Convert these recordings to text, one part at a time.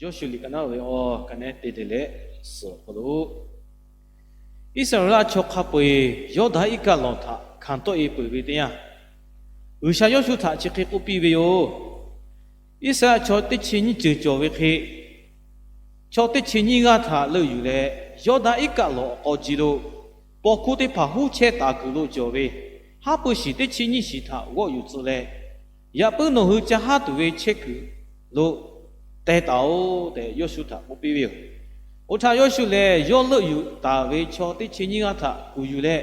Yawˇ shu liꞈ ka naˉ ve awˬ ka nehˉ te te leh suhˍ awˬ hk'aw lo, Iˉsaˍreˍlaˆ chaw hk'a peu-eˬ Yawˇdanˍ iˉ kaˆ lawˬ htaꞈ hkanˍ tawˆ-e peuˬ ve teˇ yanˇ, G'uiˬsha Yawˇshuˆ htaꞈ chi hk'e k'oˆ piˇ ve yoˬ. Iˉsaˍreˍlaˆ chaw teˇ chi nyiˇ ceuˬ cawˬ ve hk'e, chaw teˇ chi nyiˇ g'aˇ htaꞈ leuˆ yuˬ leh, Yawˇdanˍ iˉ kaˆ lawˬ awˬ k'aw ji lo paw hkuˇ teˇ hpaˍ huˉ chehˇ taˍ kuiˬ lo cawˬ ve haˉ pui shiˍ teˇ chi nyiˇ shiˍ htaꞈ g'awˆ yuˬ tcuh leh, yaꞈ puiˉ nawˬ hui ca haˉ tuˬ ve chehˇ kuiˬ lo teh taˍ-oꞈ tehꞈ Yawˇshuˆ htaꞈ k'oˆ piˇ ve yoˬ. Oˇ htaˇ Yawˇshuˆ lehˬ, yawˇ leuˆ yuˬ taˍ ve chaw teˇ chi nyiˇ g'aˇ htaꞈ kuˬ yuˬ leh,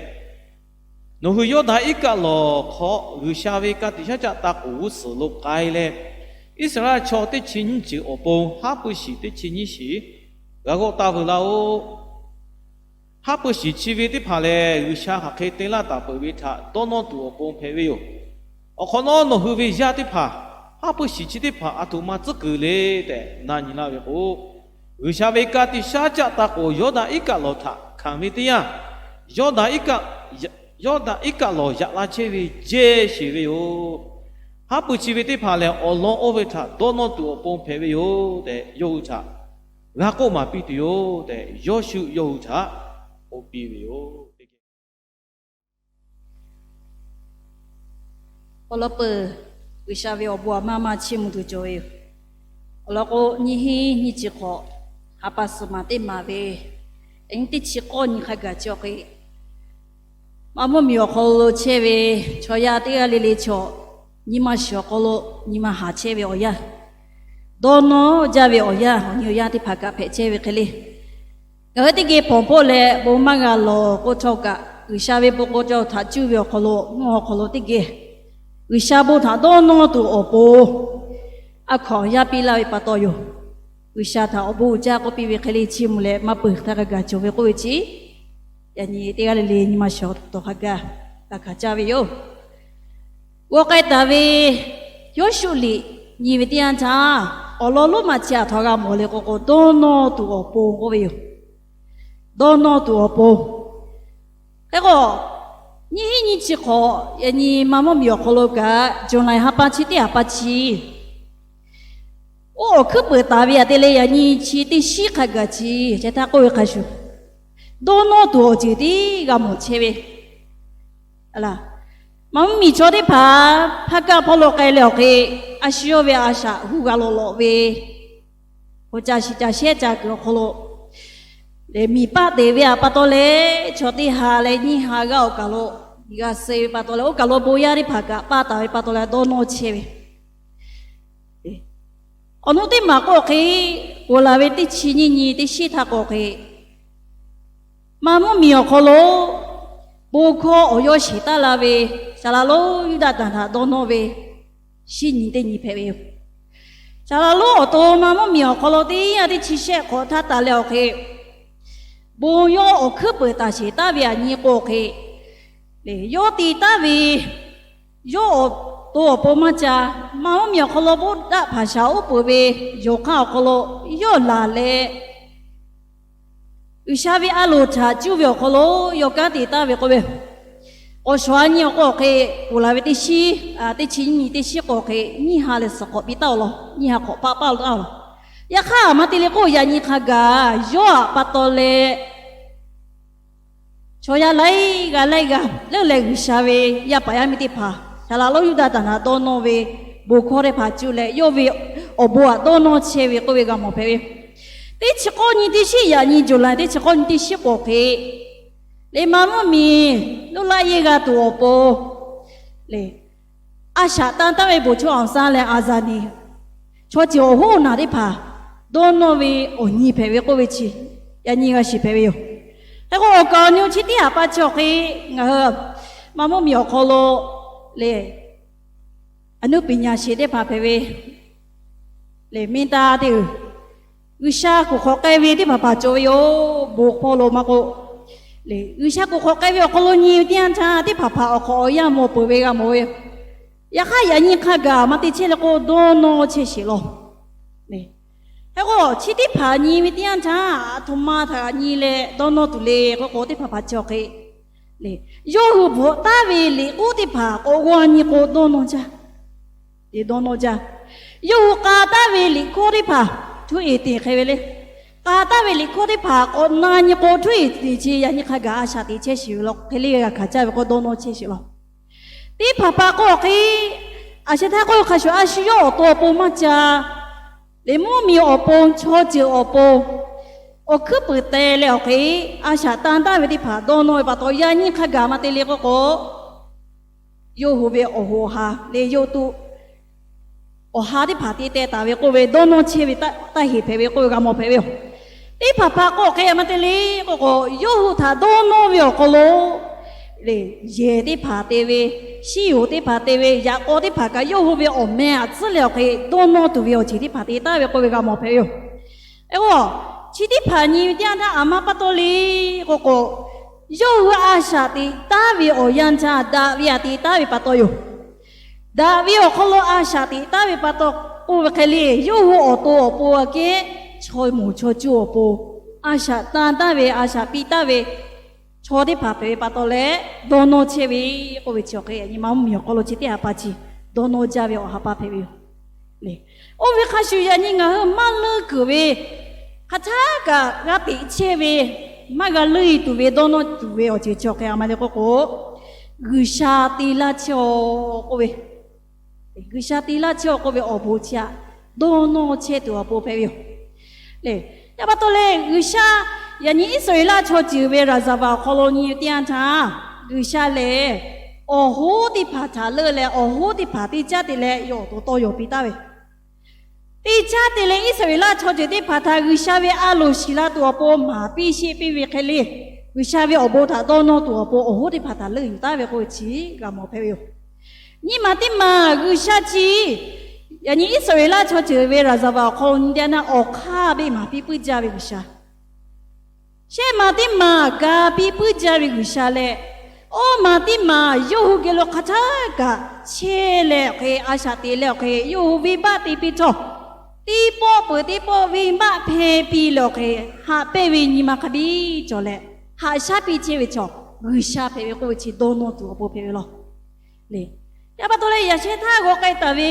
Nawˬ hui Yawˇdanˍ iˉ kaˆ lawˬ hk'aw G'uiˬsha ve ka tiꞈ shaˉ caˆ ta k'oˍ g'uˇ suhˍ lo k'ai leh, Iˉsaˍreˍlaˆ chaw teˇ chi nyiˇ ceuˬ awˬ pon haˉ pui shiˍ teˇ chi nyiˇ shiˍ g'a g'awˆ taˇ veuˬ laˇ-oˆ. Haˉ pui shiˍ chi ve teˇ hpaˍ lehˬ, G'uiˬsha hk'aˬ hk'e te laˇ taˍ peuˬ ve htaꞈ dawˇ nawˇ tuˬ awˬ pon hpehꞈ ve yoˬ. Awˬ hk'awꞈ nawˉ nawˬ hui ve yaˇ teˇ hpaˍ haˉ pui shiˍ chi teˇ hpaˍ aˬ htoꞈ ma tcuhˉ kuiˬ le tehꞈ na nyi laˇ ve k'o, G'uiˬsha ve ka tiꞈ shaˉ caˆ ta k'oˍ Yawˇdanˍ iˉ kaˆ lawˬ htaꞈ hkanˍ ve teˇ yanˇ, Yawˇdanˍ iˉ kaˆ, Yawˇdanˍ iˉ kaˆ lawˬ yaꞈ la chehˇ ve jehˇ sheˍ ve yoˬ. Haˉ pui chi ve teˇ hpaˍ lehˬ, awˬ lawn oˇ ve htaꞈ dawˇ nawˇ tuˬ awˬ pon hpehꞈ ve yoˬ tehꞈ, yawˇ hui htaꞈ g'a k'oˆ maˍ piˇ tuˬ yoˬ tehꞈ, Yawˇshuˆ yawˇ hui htaꞈ k'oˆ piˇ ve yoˬ. Awˬ lawn peuˬ, G'uiˬsha ve awˬ bon aˬ ma ma chiˇ mvuh tuˬ cawˬ ve yoˬ. Awˬ lawn k'o, nyiˇ hinˉ nyiˇ chi hk'awꞈ, ha pa suhˍ maˬ teˇ maˬ ve, teˇ chi k'awˇ nyi hk'a gaˬ chi awˬ hk'e, maˇ mvuhˇ miˬ awˬ hk'aw lo chehˇ ve chaw yaˇ teˇ g'aˇ le le chaw, nyi ma shiˍ awˬ hk'aw lo nyi ma haˍ chehˇ ve awˬ yanˇ, dawˇ nawˇ jaˇ ve awˬ yanˇ, awˬ nyi awˬ yanˇ teˇ hpaˍ kaꞈ hpehꞈ chehˇ ve hk'e le. Ngaˬ hui teˇ geh hpawnˬ hpawˆ leh bon maˇ g'a lawˬ k'oˆ htawˇ kaꞈ, G'uiˬsha ve bon k'o cawˬ htaꞈ cuˇ ve awˬ hk'aw lo, mvuhˇ awˬ hk'aw lo teˇ geh G'uiˬsha bon htaꞈ dawˇ nawˇ tuˬ awˬ pon a hkaw anˬ yaˇ piˇ laˇ ve pa taw yoˬ. G'uiˬsha htaꞈ awˬ bon uiˍ jaˇ k'oˆ piˇ ve hk'e le, chiˇ mvuh leh maˇ peuˬ htaˇ hk'a gaˬ cawˬ ve k'oˆ ve chi, yaꞈ nyi teˇ g'aˇ le le nyi ma shiˍ awˬ tawˍ hk'a gaˬ g'a hkanˍ caˇ ve yoˬ. G'aw k'ai taˍ ve Yawˇshuˆ liꞈ nyi ve teˇ yanˇ htaˇ, awˬ lawn lonˉ maˬ chi aˬ htoꞈ g'a mawˬ le k'o k'o, dawˇ nawˇ tuˬ awˬ pon k'oˆ ve yoˬ. Dawˇ nawˇ tuˬ awˬ pon. Hk'e k'o, nyiˇ hinˉ nyiˇ chi hk'awꞈ yaꞈ nyi maˇ mvuhˇ miˬ awˬ hk'aw lo kaꞈ, July ha pa chi teˇ ha pa chi, oˇ awˬ hkuiˉ peuˍ taˍ ve yaꞈ te leh yaꞈ nyi chi teˇ shinˉ hk'a gaˬ chi, chi htaˇ k'oˆ ve hk'a shuˍ, dawˇ nawˇ tuˬ awˬ ceuˬ tiˉ g'a mawˬ chehˇ ve. Maˇ mvuhˇ miˬ chaw teˇ hpaˍ hpaˇ kaˆ hpawˇ lo k'ai leh awˬ hk'e, a shu yawˇ ve a shaꞈ hu g'a lawꞈ lawꞈ ve, k'o ca shiˍ ca shehˉ ca kuiˬ awˬ hk'aw lo lehˬ, miˬ paˆ te ve pa taw leh, chaw teˇ ha leh nyiˇ ha g'aˇ awˬ kaˬ lo g'a suh ve pa taw leh, oˇ kaˬ lo bon yaˇ teˇ hpaˍ kaꞈ paˇ taˍ ve pa taw leh dawˇ nawˇ chehˇ ve. Awˬ nu teˇ maˬ k'o hk'e, ponˬ laˬ ve teˇ chi nyiˇ nyi teˇ shinˉ htaˇ k'o hk'e, maˇ mvuhˇ miˬ awˬ hk'aw lo bon hkawˇ awˬ yawˇ sheˍ taˉ la ve, Saˍ laꞈ lonˉ Yuˇdaꞈ tanˬ htaꞈ dawˇ nawˇ ve shinˉ nyi teˇ nyi hpehꞈ ve yoˬ. Saˍ laꞈ lonˉ awˬ to maˇ mvuhˇ miˬ awˬ hk'aw lo teˇ yanˇ teˇ chi shehˆ hk'awꞈ htaˇ taˍ leh awˬ hk'e, bon yawˇ awˬ hkuiˉ peuˍ taˍ sheˍ taˉ ve aꞈ nyi k'o hk'e, yawˇ te taˉ ve yawˇ awˬ to awˬ pon maˇ ca, maˇ mvuhˇ miˬ awˬ hk'aw lo bon daꞈ hpanˍ shaˍ uˉ peunˍ ve yonˍ hk'aˇ awˬ hk'aw lo yawˇ laˬ leh, G'uiˬsha ve a loˍ htaꞈ cuˇ ve awˬ hk'aw lo yawˇ kanˉ te taˍ ve k'oˆ ve, k'awꞈ shawˍ a nyi awˬ k'o hk'e, ponˬ laˬ ve teˇ shinˉ, teˇ chi nyiˇ nyi teˇ shinˉ k'o hk'e, nyiˇ ha leh suhˍ hk'awꞈ piˇ taˉ-oꞈ law, nyiˇ ha hk'awꞈ paˆ paˆ lo taˉ-oꞈ law. Yaꞈ hk'aˇ maˇ te le k'o, yaꞈ nyi hk'a gaˬ yawˇ aꞈ pa taw leh chaw yaˇ laiˉ g'aˇ laiˉ g'aˇ leuˉ leh G'uiˬsha ve yaˇ paˍ yaˇ miˇ teˇ hpaˍ, Saˍ laꞈ lonˉ Yuˇdaꞈ tanˬ htaꞈ dawˇ nawˇ ve, bon hkawˇ teˇ hpaˍ cuˇ leh yawˇ ve awˬ bon aꞈ dawˇ nawˇ chehˇ ve k'oˆ ve g'a mawˬ hpehꞈ ve. Teˇ chi k'awˇ nyi teˇ shinˉ yaꞈ nyi July teˇ chi k'awˇ nyi teˇ shinˉ k'o hk'e, lehˬ maˇ mvuhˇ miˬ Luˇlaˆ yehˇ g'a tuˬ awˬ pon lehˬ, a shaꞈ tanˇ taˉ ve bon chaw awˬ saˉ leh a za ni chaw ceuˬ awˬ hoˉ naˬ teˇ hpaˍ dawˇ nawˇ ve awˬ nyi hpehꞈ ve k'oˆ ve chi, yaꞈ nyi g'a shiˍ hpehꞈ ve yoˬ. Hk'e k'o, awˬ kaˍ awˬ nu chi teˇ haꞈ pa chi awˬ hk'e, ngaˬ hui maˇ mvuhˇ miˬ awˬ hk'aw lo lehˬ, a nuˇ piˍ nyaˍ sheˍ teˇ hpaˍ hpehꞈ ve lehˬ, miˇ taˇ teˇ uiˍ G'uiˬsha kuˬ hk'awꞈ k'ai ve teˇ hpaˍ hpaˍ cawˬ ve yoˬ. Bon hpawˇ lo maˇ k'oˆ, lehˬ G'uiˬsha kuˬ hk'awꞈ k'ai ve awˬ hk'aw lo nyi ve teˇ yanˇ htaˇ, teˇ hpaˍ hpaˍ awˬ hk'awꞈ awˬ yanˇ mawˬ peuˬ ve g'a mawˬ ve. Yaꞈ hk'aˇ yaꞈ nyi hk'a gaˬ maˇ te chehˇ leh k'o, dawˇ nawˇ chehˇ sheˍ law. Hk'e k'o, chi teˇ hpaˍ nyi ve teˇ yanˇ htaˇ, aˬ htoꞈ ma htaꞈ nyi leh dawˇ nawˇ tuˬ le k'oˆ k'o, teˇ hpaˍ hpaˍ chi awˬ hk'e, lehˬ yawˇ hui bvuhꞈ taˉ ve liꞈ k'oˆ teˇ hpaˍ k'awꞈ g'aw nyi k'o, dawˇ nawˇ jaˇ. Dawˇ nawˇ jaˇ. Yawˇ hui k'a taˉ ve liꞈ hkawˇ teˇ hpaˍ htuˉ eˍ teꞈ hk'e ve le. K'a taˍ ve liꞈ hkawˇ teˇ hpaˍ k'awꞈ na nyi k'o, htuˉ eˍ teꞈ chi yaꞈ nyi hk'a gaˬ a shaꞈ teꞈ chehˇ sheˍ ve law, hk'e le g'a hkanˍ caˇ ve k'o dawˇ nawˇ chehˇ sheˍ law. Teˇ hpaˍ hpaˍ k'o awˬ hk'e, a sheh htaˇ k'oˆ ve hk'a shuˍ a shu yawˇ awˬ to awˬ pon maˇ ca, liꞈ mvuhˇ miˬ awˬ pon, chaw ceuˬ awˬ pon, awˬ hkuiˉ puiˍ te leh awˬ hk'e, a shaꞈ tanˇ taˍ ve teˇ hpaˍ dawˇ nawˇ ve pa taw, yaꞈ nyi hk'a gaˬ maˇ te le k'oˆ k'o, yawˇ hui ve awˬ hoꞈ awˬ ha leh yawˇ to awˬ ha teˇ hpaˍ te teh taˍ ve k'oˆ ve dawˇ nawˇ chehˇ ve taˇ heˍ hpehꞈ ve k'oˆ ve g'a mawˬ hpehꞈ ve yoˬ. Teˇ hpaˍ hpaˍ k'o hk'e maˇ te le k'oˆ k'o, yawˇ hui htaꞈ dawˇ nawˇ ve awˬ hk'aw lo lehˬ, yehˬ teˇ hpaˍ te ve, shiˉ yoˍ teˇ hpaˍ te ve, yaꞈ k'aw teˇ hpaˍ kaꞈ yawˇ hui ve awˬ meh aꞈ tcuhˉ leh awˬ hk'e dawˇ nawˇ tuˬ ve awˬ ceuˬ teˇ hpaˍ te taˍ ve k'oˆ ve g'a mawˬ hpehꞈ ve yoˬ. Eˬ, chi teˇ hpaˍ nyi ve teˇ yanˇ htaˇ a ma pa taw le k'oˆ k'o, yawˇ hui a shaꞈ teꞈ taˍ ve awˬ yanˇ htaˇ daꞈ ve aꞈ teꞈ taˍ ve pa taw yoˬ. Daꞈ ve awˬ hk'aw lo a shaꞈ teꞈ taˍ ve pa taw k'oˆ ve hk'e le, yawˇ hui awˬ to awˬ pon aꞈ kehˉ, chaw moˍ chaw cuˇ awˬ pon a shaꞈ tanˇ taˍ ve, a shaꞈ piˇ taˍ ve chaw teˇ hpaˍ hpehꞈ ve pa taw leh, dawˇ nawˇ chehˇ ve k'oˆ ve chi awˬ hk'e, yaꞈ nyi ma mvuhˇ miˬ awˬ hk'aw lo chi teˇ ha pa chi dawˇ nawˇ jaˇ ve awˬ ha pa hpehꞈ ve yoˬ. Oˇ ve hk'a shuˍ yaꞈ nyi ngaˬ hui maˇ leuˆ kuiˬ ve, hk'aˬ htaˇ kaꞈ g'a teꞈ chehˇ ve, maˇ g'a leuˆ e tuˬ ve dawˇ nawˇ tuˬ ve awˬ ceuˬ chi awˬ hk'e a ma le k'oˆ k'o, G'uiˬsha te laˇ chehˇ-aw k'oˆ ve, G'uiˬsha te laˇ chehˇ-aw k'oˆ ve awˬ bon chi htaꞈ dawˇ nawˇ chehˇ tuˬ awˬ pon hpehꞈ ve yoˬ. Lehˬ, yaꞈ pa taw leh G'uiˬsha, yaꞈ nyi Iˉsaˍreˍlaˆ chaw ceuˬ ve ရာဇဝင် awˬ hk'aw lo nyi ve teˇ yanˇ htaˇ, G'uiˬsha lehˬ awˬ hoˉ teˇ hpaˍ htaꞈ leuˆ leh awˬ hoˉ teˇ hpaˍ teˇ caˉ te leh yawˇ awˬ to tawˇ yaw piˇ taˍ ve, teˇ caˉ te leh Iˉsaˍreˍlaˆ chaw ceuˬ teˇ hpaˍ htaꞈ G'uiˬsha ve a loˍ shiˍ la tuˬ awˬ pon maˍ piˇ sheˆ piˇ ve hk'e le, G'uiˬsha ve awˬ bon htaꞈ dawˇ nawˇ tuˬ awˬ pon awˬ hoˉ teˇ hpaˍ htaꞈ leuˆ yuˬ taˍ ve k'oˆ ve chi g'a mawˬ hpehꞈ ve yoˬ. Nyiˇ maˬ teˇ maˬ G'uiˬsha chi, yaꞈ nyi Iˉsaˍreˍlaˆ chaw ceuˬ ve ရာဇဝင် awˬ hk'aw lo nyi teˇ yanˇ awˬ hk'aˇ beˆ maˍ piˇ puiˉ jaˇ ve G'uiˬsha, shehˆ maˬ teˇ maˬ ga piˇ puiˉ jaˇ ve G'uiˬsha leh, awˇ maˬ teˇ maˬ yawˇ hui geh lo hk'aˬ htaˇ kaꞈ chehˇ leh awˬ hk'e, a shaꞈ teꞈ leh awˬ hk'e, yawˇ hui venˇbaˆ te piˇ htawˇ, teˇ pawˆ peuˬ teˇ pawˆ venˇbaˆ hpehˇ piˇ leh awˬ hk'e, haꞈ pehnˇ ve nyi ma hk'a biˇ cawˬ leh, haꞈ shaˉ piˇ chehˇ ve chaw G'uiˬsha hpehꞈ ve k'oˆ ve chi dawˇ nawˇ tuˬ awˬ pon hpehꞈ ve law. Lehˬ, yaꞈ pa taw leh yaꞈ shehˆ htaˇ g'aw k'ai taˍ ve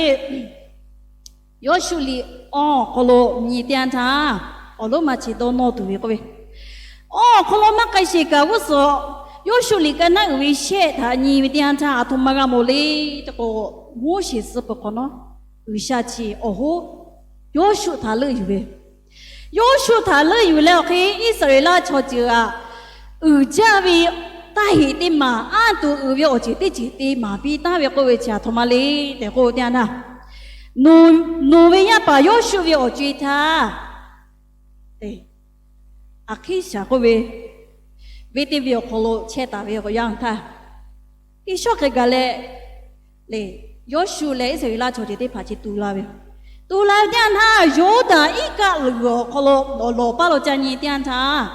Yawˇshuˆ liꞈ awˇ awˬ hk'aw lo nyi teˇ yanˇ htaˇ, awˬ lonˉ ma chi dawˇ nawˇ tuˬ ve k'oˆ ve, awˇ awˬ hk'aw lo maˇ k'ai sheˍ kaꞈ g'uˇ suhˍ, Yawˇshuˆ liꞈ ka naˉ uiˍ ve shehˆ htaꞈ nyi ve teˇ yanˇ htaˇ, aˬ htoꞈ ma g'a mawˬ le tehꞈ k'o, Moˉseˍ suh peuˬ hk'awꞈ nawˉ, G'uiˬsha chi awˬ hoˉ Yawˇshuˆ htaꞈ leuˆ yuˬ ve, Yawˇshuˆ htaꞈ leuˆ yuˬ leh awˬ hk'e, Iˉsaˍreˍlaˆ chaw ceuˬ aꞈ uiˍ jaˇ ve taˇ heꞈ teˇ maˬ anˇ tuˬ uiˍ ve awˬ ceuˬ teˇ ceuˬ te maˍ piˇ taˍ ve k'oˆ ve chi aˬ htoꞈ ma le tehꞈ k'oˆ ve teˇ yanˇ htaˇ, Noˍ ve yaˇ paˍ Yawˇshuˆ ve awˬ co-e htaˇ, aˬ hkiˉ shaˍ k'oˆ ve, venˇ teˇ venˇ awˬ hk'aw lo chehˇ taˍ ve awˬ yanˇ htaˇ, teˇ shawˉ hk'e gaˬ leh, Yawˇshuˆ leh Iˉsaˍreˍlaˆ chaw ceuˬ teˇ hpaˍ chi tu la ve, tu la ve teˇ yanˇ htaˇ, Yawˇdanˍ iˉ kaˆ luˬ awˬ hk'aw lo lawˬ lawˬ paˇ lo ca nyi teˇ yanˇ htaˇ,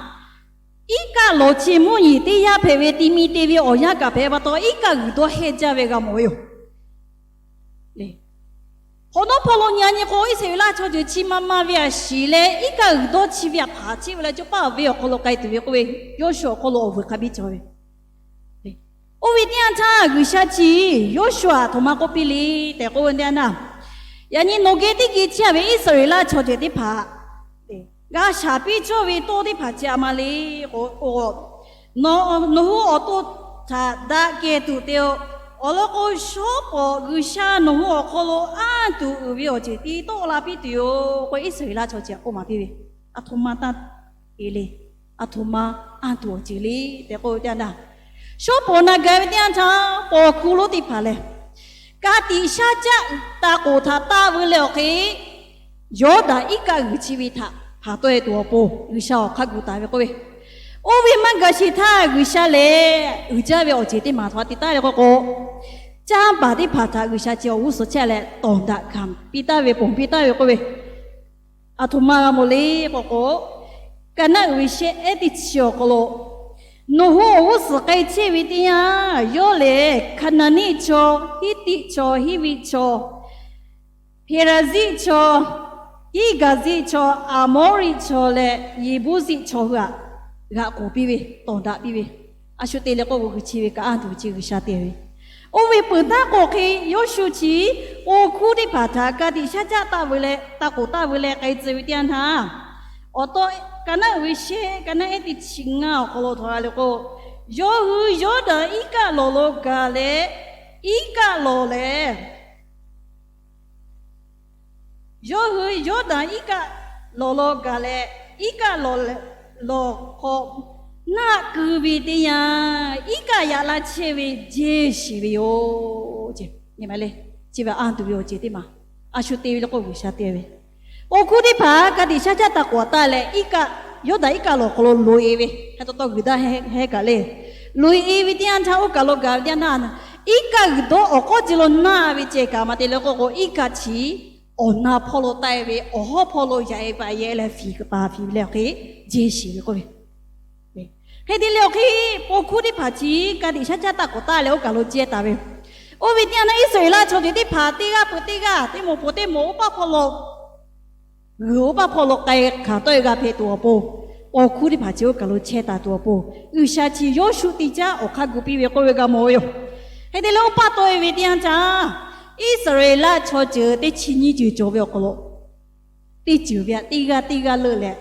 iˉ kaˆ lawˬ chi mvuhˇ nyi teˇ yanˇ hpehꞈ ve, ti mi te ve awˬ yanˇ kaꞈ hpehꞈ pa taw, iˉ kaˆ g'uiˬ dawˇ hehnˇ jaˇ ve g'a mawˬ ve yoˬ. Hk'awꞈ nawˉ hpawˇ lo nyi a nyi k'o, Iˉsaˍreˍlaˆ chaw ceuˬ chi ma ma ve aꞈ shiˍ leh, iˉ kaˆ g'uiˬ dawˇ chi ve aꞈ hpanˍ cheˇ ve leh, co paˇ awˬ ve awˬ hk'aw lo k'ai tuˬ ve k'oˆ ve, Yawˇshuˆ awˬ hk'aw lo awˬ vuiˬ hk'a biˇ cawˬ ve. Oˇ ve teˇ yanˇ htaˇ G'uiˬsha chi Yawˇshuˆ aꞈ aˬ htoꞈ ma k'oˆ piˇ le tehꞈ k'oˆ ve teˇ yanˇ htaˇ, yaꞈ nyi nawˬ geh teˇ geh chehˇ ve Iˉsaˍreˍlaˆ chaw ceuˬ teˇ hpaˍ g'a shaˍ piˇ cawˇ ve tawˇ teˇ hpaˍ chi a ma le k'o, nawˬ hui awˬ to htaꞈ daꞈ kehˬ tuˬ te-o. Awˬ lawn k'o, shawˉ pawˍ G'uiˬsha nawˬ hui awˬ hk'aw lo anˇ tuˬ uiˍ ve awˬ ceuˬ te tawˆ la piˇ tuˬ yoˬ k'o, Iˉsaˍreˍlaˆ chaw ceuˬ aꞈ k'oˆ maˍ piˇ ve, Aˬ htoꞈ ma taˇ te le. Aˬ htoꞈ ma anˇ tuˬ awˬ ceuˬ le tehꞈ k'oˆ ve teˇ yanˇ htaˇ, shawˉ pawˍ na gaˬ ve teˇ yanˇ htaˇ, pawˍ kuˬ lonˉ teˇ hpaˍ lehˬ, ka tiꞈ shaˉ caˆ taˇ k'oˍ htaꞈ taˇ veu leh awˬ hk'e, Yawˇdanˍ iˉ kaˆ g'uiˬ chi ve htaꞈ hpanˍ tawˆ e tuˬ awˬ pon G'uiˬsha awˬ hk'aˇ gu taˍ ve k'oˆ ve, oˇ ve maˇ gaˬ sheˍ htaˇ G'uiˬsha lehˬ uiˍ jaˇ ve awˬ ceuˬ teˇ maˬ htaꞈ te taˍ ve k'oˆ k'o, canˇ baˬ teˇ hpaˍ htaꞈ G'uiˬsha chi awˬ g'uˇ suhˍ chehˇ leh tawˍ daꞈ hkanˍ piˇ taˍ ve, ponˬ piˇ taˍ ve k'oˆ ve, aˬ htoꞈ ma g'a mawˬ le k'oˆ k'o, ka naˉ uiˍ ve shehˆ ehˉ teˇ chi awˬ hk'aw lo, nawˬ hui awˬ g'uˇ suhˍ k'ai chehˇ ve teˇ yanˇ, yawˇ lehˬ Hkaˍnanˍniˆ chaw, Hiˉtiˆ chaw, Hiˉviˆ chaw, Hpeˍraˍziˆ chaw, Giˉgaˍziˆ chaw, Aˍmawˇriˆ chaw leh Yeˍbuˇziˆ chaw hui aꞈ g'aꞈ k'oˍ piˇ ve, tawˍ daꞈ piˇ ve, a shu te leh k'oˆ k'o g'uiˬ chi ve kaꞈ anˇ tuˬ chi G'uiˬsha te ve, Oˇ ve peuˬ htaˇ k'o hk'e, Yawˇshuˆ chi awˬ hkuˇ teˇ hpaˍ htaꞈ ka tiꞈ shaˉ caˆ taˆ ve leh, taˇ k'oˍ taˆ ve leh k'ai tcuh ve teˇ yanˇ htaˇ, awˬ taw ka naˉ uiˍ ve shehˆ, ka naˉ ehˉ teˇ chi ngaˇ awˬ hk'aw lo htawnˍ la le k'o, yawˇ hui Yawˇdanˍ iˉ kaˆ lawˬ lo gaˬ leh, iˉ kaˆ lawˬ lehˬ, yawˇ hui Yawˇdanˍ iˉ kaˆ lawˬ lo gaˬ leh, iˉ kaˆ lawˬ lawˬ hk'aw naˆ keu ve teˇ yanˇ, iˉ kaˆ yaꞈ la chehˇ ve jehˇ shiˍ ve yoˬ. Chi ve anˇ tuˬ ve awˬ ceuˬ teˇ maˬ a shu te ve le k'o, G'uiˬsha te ve awˬ hkuˇ teˇ hpaˍ ka tiꞈ shaˉ caˆ taˇ k'oˍ taˆ leh, iˉ kaˆ, Yawˇdanˍ iˉ kaˆ lawˬ hk'aw lo loꞈ e ve, hk'e taw taw g'uiˬ daˇ hehˉ kaꞈ le, loꞈ e ve teˇ yanˇ htaˇ, oˇ kaˬ lo gaˬ ve teˇ yanˇ htaˇ, iˉ kaˆ g'uiˬ dawˇ awˬ k'awˇ ce lo naˆ ve ceh kaꞈ maˇ te le k'o k'o, iˉ kaˆ chi awˬ na hpawˇ lo taˆ e ve, awˬ hawˉ hpawˇ lo yaꞈ e paˍ yehˬ leh fiˍ paˍ fiˍ ve leh awˬ hk'e jehˇ shiˍ ve k'oˆ ve. Hk'e te leh awˬ hk'e, paw hkuˇ teˇ hpaˍ chi ka tiꞈ shaˉ caˆ taˇ k'oˍ taˇ leh, oˇ kaˬ lo ceh taˍ ve. Oˇ ve teˇ yanˇ htaˇ, Iˉsaˍreˍlaˆ chaw ceuˬ teˇ hpaˍ teˇ g'aˇ peuˬ teˇ g'aˇ, teˇ moˍ peuˬ teˇ moˍ, oˇ paˇ hpawˇ lo g'uiˬ, oˇ paˇ hpawˇ lo k'ai hkanˍ tawˆ e g'a hpehꞈ tuˬ awˬ pon, paw hkuˇ teˇ hpaˍ chi oˇ kaˬ lo chehˇ taˍ tuˬ awˬ pon, G'uiˬsha chi Yawˇshuˆ teˇ caˉ awˬ hk'aˇ gu piˇ ve k'oˆ ve g'a mawˬ ve yoˬ. Hk'e te leh, oˇ paˇ tawˆ e ve teˇ yanˇ htaˇ, Iˉsaˍreˍlaˆ chaw ceuˬ teˇ chi nyiˇ ceuˬ cawˬ ve awˬ hk'aw lo teˇ ceuˬ ve aꞈ, teˇ g'aˇ teˇ g'aˇ leuˆ leh,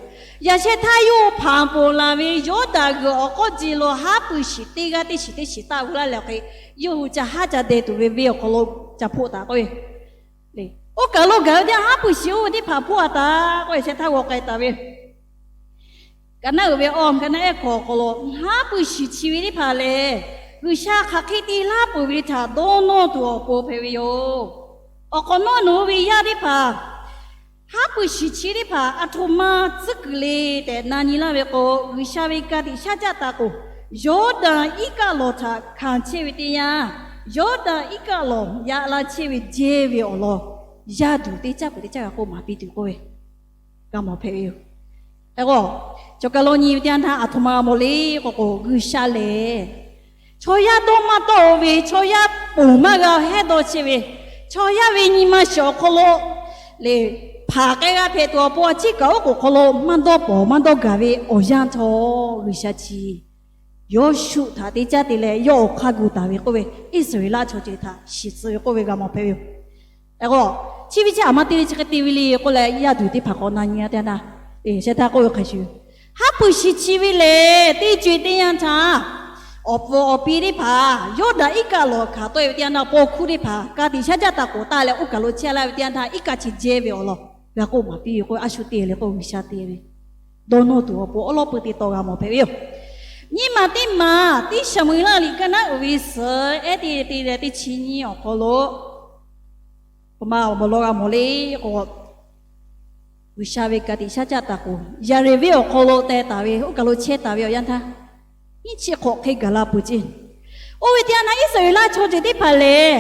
yaꞈ shehˆ htaˇ yawˇ hui hpanˍ ponˬ laˬ ve Yawˇdanˍ g'uiˬ awˬ k'awˇ ce lo haˉ pui shiˍ teˇ g'aˇ teˇ shiˍ teˇ shiˍ taˆ ve laˇ leh awˬ hk'e, yawˇ hui ca haˉ ca deh tuˬ ve venˇ awˬ hk'aw lo ca hpoˆ taˍ k'oˆ ve. Oˇ kaˬ lo gaˬ ve teˇ haˉ pui shiˍ oˇ ve teˇ hpaˍ hpoˆ a taˍ k'oˆ ve, shehˆ htaˇ g'aw k'ai taˍ ve. Ka naˉ uiˍ ve awˬ, ka naˉ ehˉ hkawꞈ awˬ hk'aw lo, haˉ pui shiˍ chi ve teˇ hpaˍ lehˬ, G'uiˬsha hk'aˬ hk'e te laˇ peuˬ ve htaꞈ dawˇ nawˇ tuˬ awˬ pon hpehꞈ ve yoˬ. Awˬ hk'awꞈ nawˉ nawˬ hui ve yaˇ teˇ hpaˍ haˉ pui shiˍ chi teˇ hpaˍ aˬ htoꞈ ma tcuhˉ kuiˬ le tehꞈ na nyi laˇ ve k'o, G'uiˬsha ve ka tiꞈ shaˉ caˆ taˇ k'oˍ, Yawˇdanˍ iˉ kaˆ lawˬ htaꞈ hkanˍ chehˇ ve teˇ yanˇ, Yawˇdanˍ iˉ kaˆ lawˬ yaꞈ la chehˇ ve jehˇ ve awˬ lawn, yaˇ duˬ teˇ caˉ peuˬ teˇ caˉ g'a k'oˆ maˍ piˇ tuˬ k'oˆ ve, g'a mawˬ hpehꞈ ve yoˬ. K'o, chaw ka lo nyi ve teˇ yanˇ htaˇ aˬ htoꞈ ma g'a mawˬ le k'o k'o, G'uiˬsha lehˬ chaw yaˇ dawˇ maˇ tawˆ-o ve, chaw yaˇ ponˬ maˇ g'a hehˉ dawˇ chehˇ ve, chaw yaˇ ve nyi ma shiˍ awˬ hk'aw lo lehˬ, hpanˍ k'ai g'a hpehꞈ tuˬ awˬ pon a ciˉ kaꞈ oˉ k'oˍ hk'aw lo maˇ dawˇ pawˍ maˇ dawˇ gaˬ ve awˬ yanˇ htawˇ, G'uiˬsha chi Yawˇshuˆ htaꞈ teˇ caˉ te leh yawˇ awˬ hk'aˇ gu taˍ ve k'oˆ ve, Iˉsaˍreˍlaˆ chaw ceuˬ htaꞈ shiˍ tcuh ve k'oˆ ve g'a mawˬ hpehꞈ ve yoˬ. K'o, chi ve chi aˬ ma te ve chi hk'e te ve le k'oˆ leh, yaˇ duˬ teˇ hpaˍ k'awꞈ na nyi a teˇ yanˇ htaˇ, shehˆ htaˇ k'oˆ ve hk'a shuˍ, haˉ pui shiˍ chi ve lehˬ, teˇ co-e teˇ yanˇ htaˇ, awˬ pfuhˍ awˬ pi teˇ hpaˍ Yawˇdanˍ iˉ kaˆ lawˬ hkanˍ tawˆ e ve teˇ yanˇ htaˇ, paw hkuˇ teˇ hpaˍ ka tiꞈ shaˉ caˆ taˇ k'oˍ taˇ leh oˇ kaˬ lo chehˇ laˇ ve teˇ yanˇ htaˇ, iˉ kaˆ chi jehˇ ve awˬ lawn g'a k'oˆ maˍ piˇ ve k'o, a shu te leh k'o G'uiˬsha te ve dawˇ nawˇ tuˬ awˬ pon awˉ lawˉ peu te tawˆ g'a mawˬ hpehꞈ ve yoˬ. Nyiˇ maˬ teˇ maˬ, tiˉ Saˍmo-eˍlaˆ liꞈ ka naˉ uiˍ ve suhˍ ehˉ teˇ te leh teˇ chi nyiˇ awˬ hk'aw lo, k'o ma awˬ mawˬ law g'a mawˬ le k'o, G'uiˬsha ve ka tiꞈ shaˉ caˆ taˇ k'oˍ, Yaˍreˍ venˇ awˬ hk'aw lo teh taˍ ve, oˇ kaˬ lo chehˇ taˍ ve awˬ yanˇ htaˇ, nyiˇ chi hk'awꞈ hk'e gaˬ la peuˬ ceˇ. Oˇ ve teˇ yanˇ htaˇ, Iˉsaˍreˍlaˆ chaw ceuˬ teˇ hpaˍ lehˬ,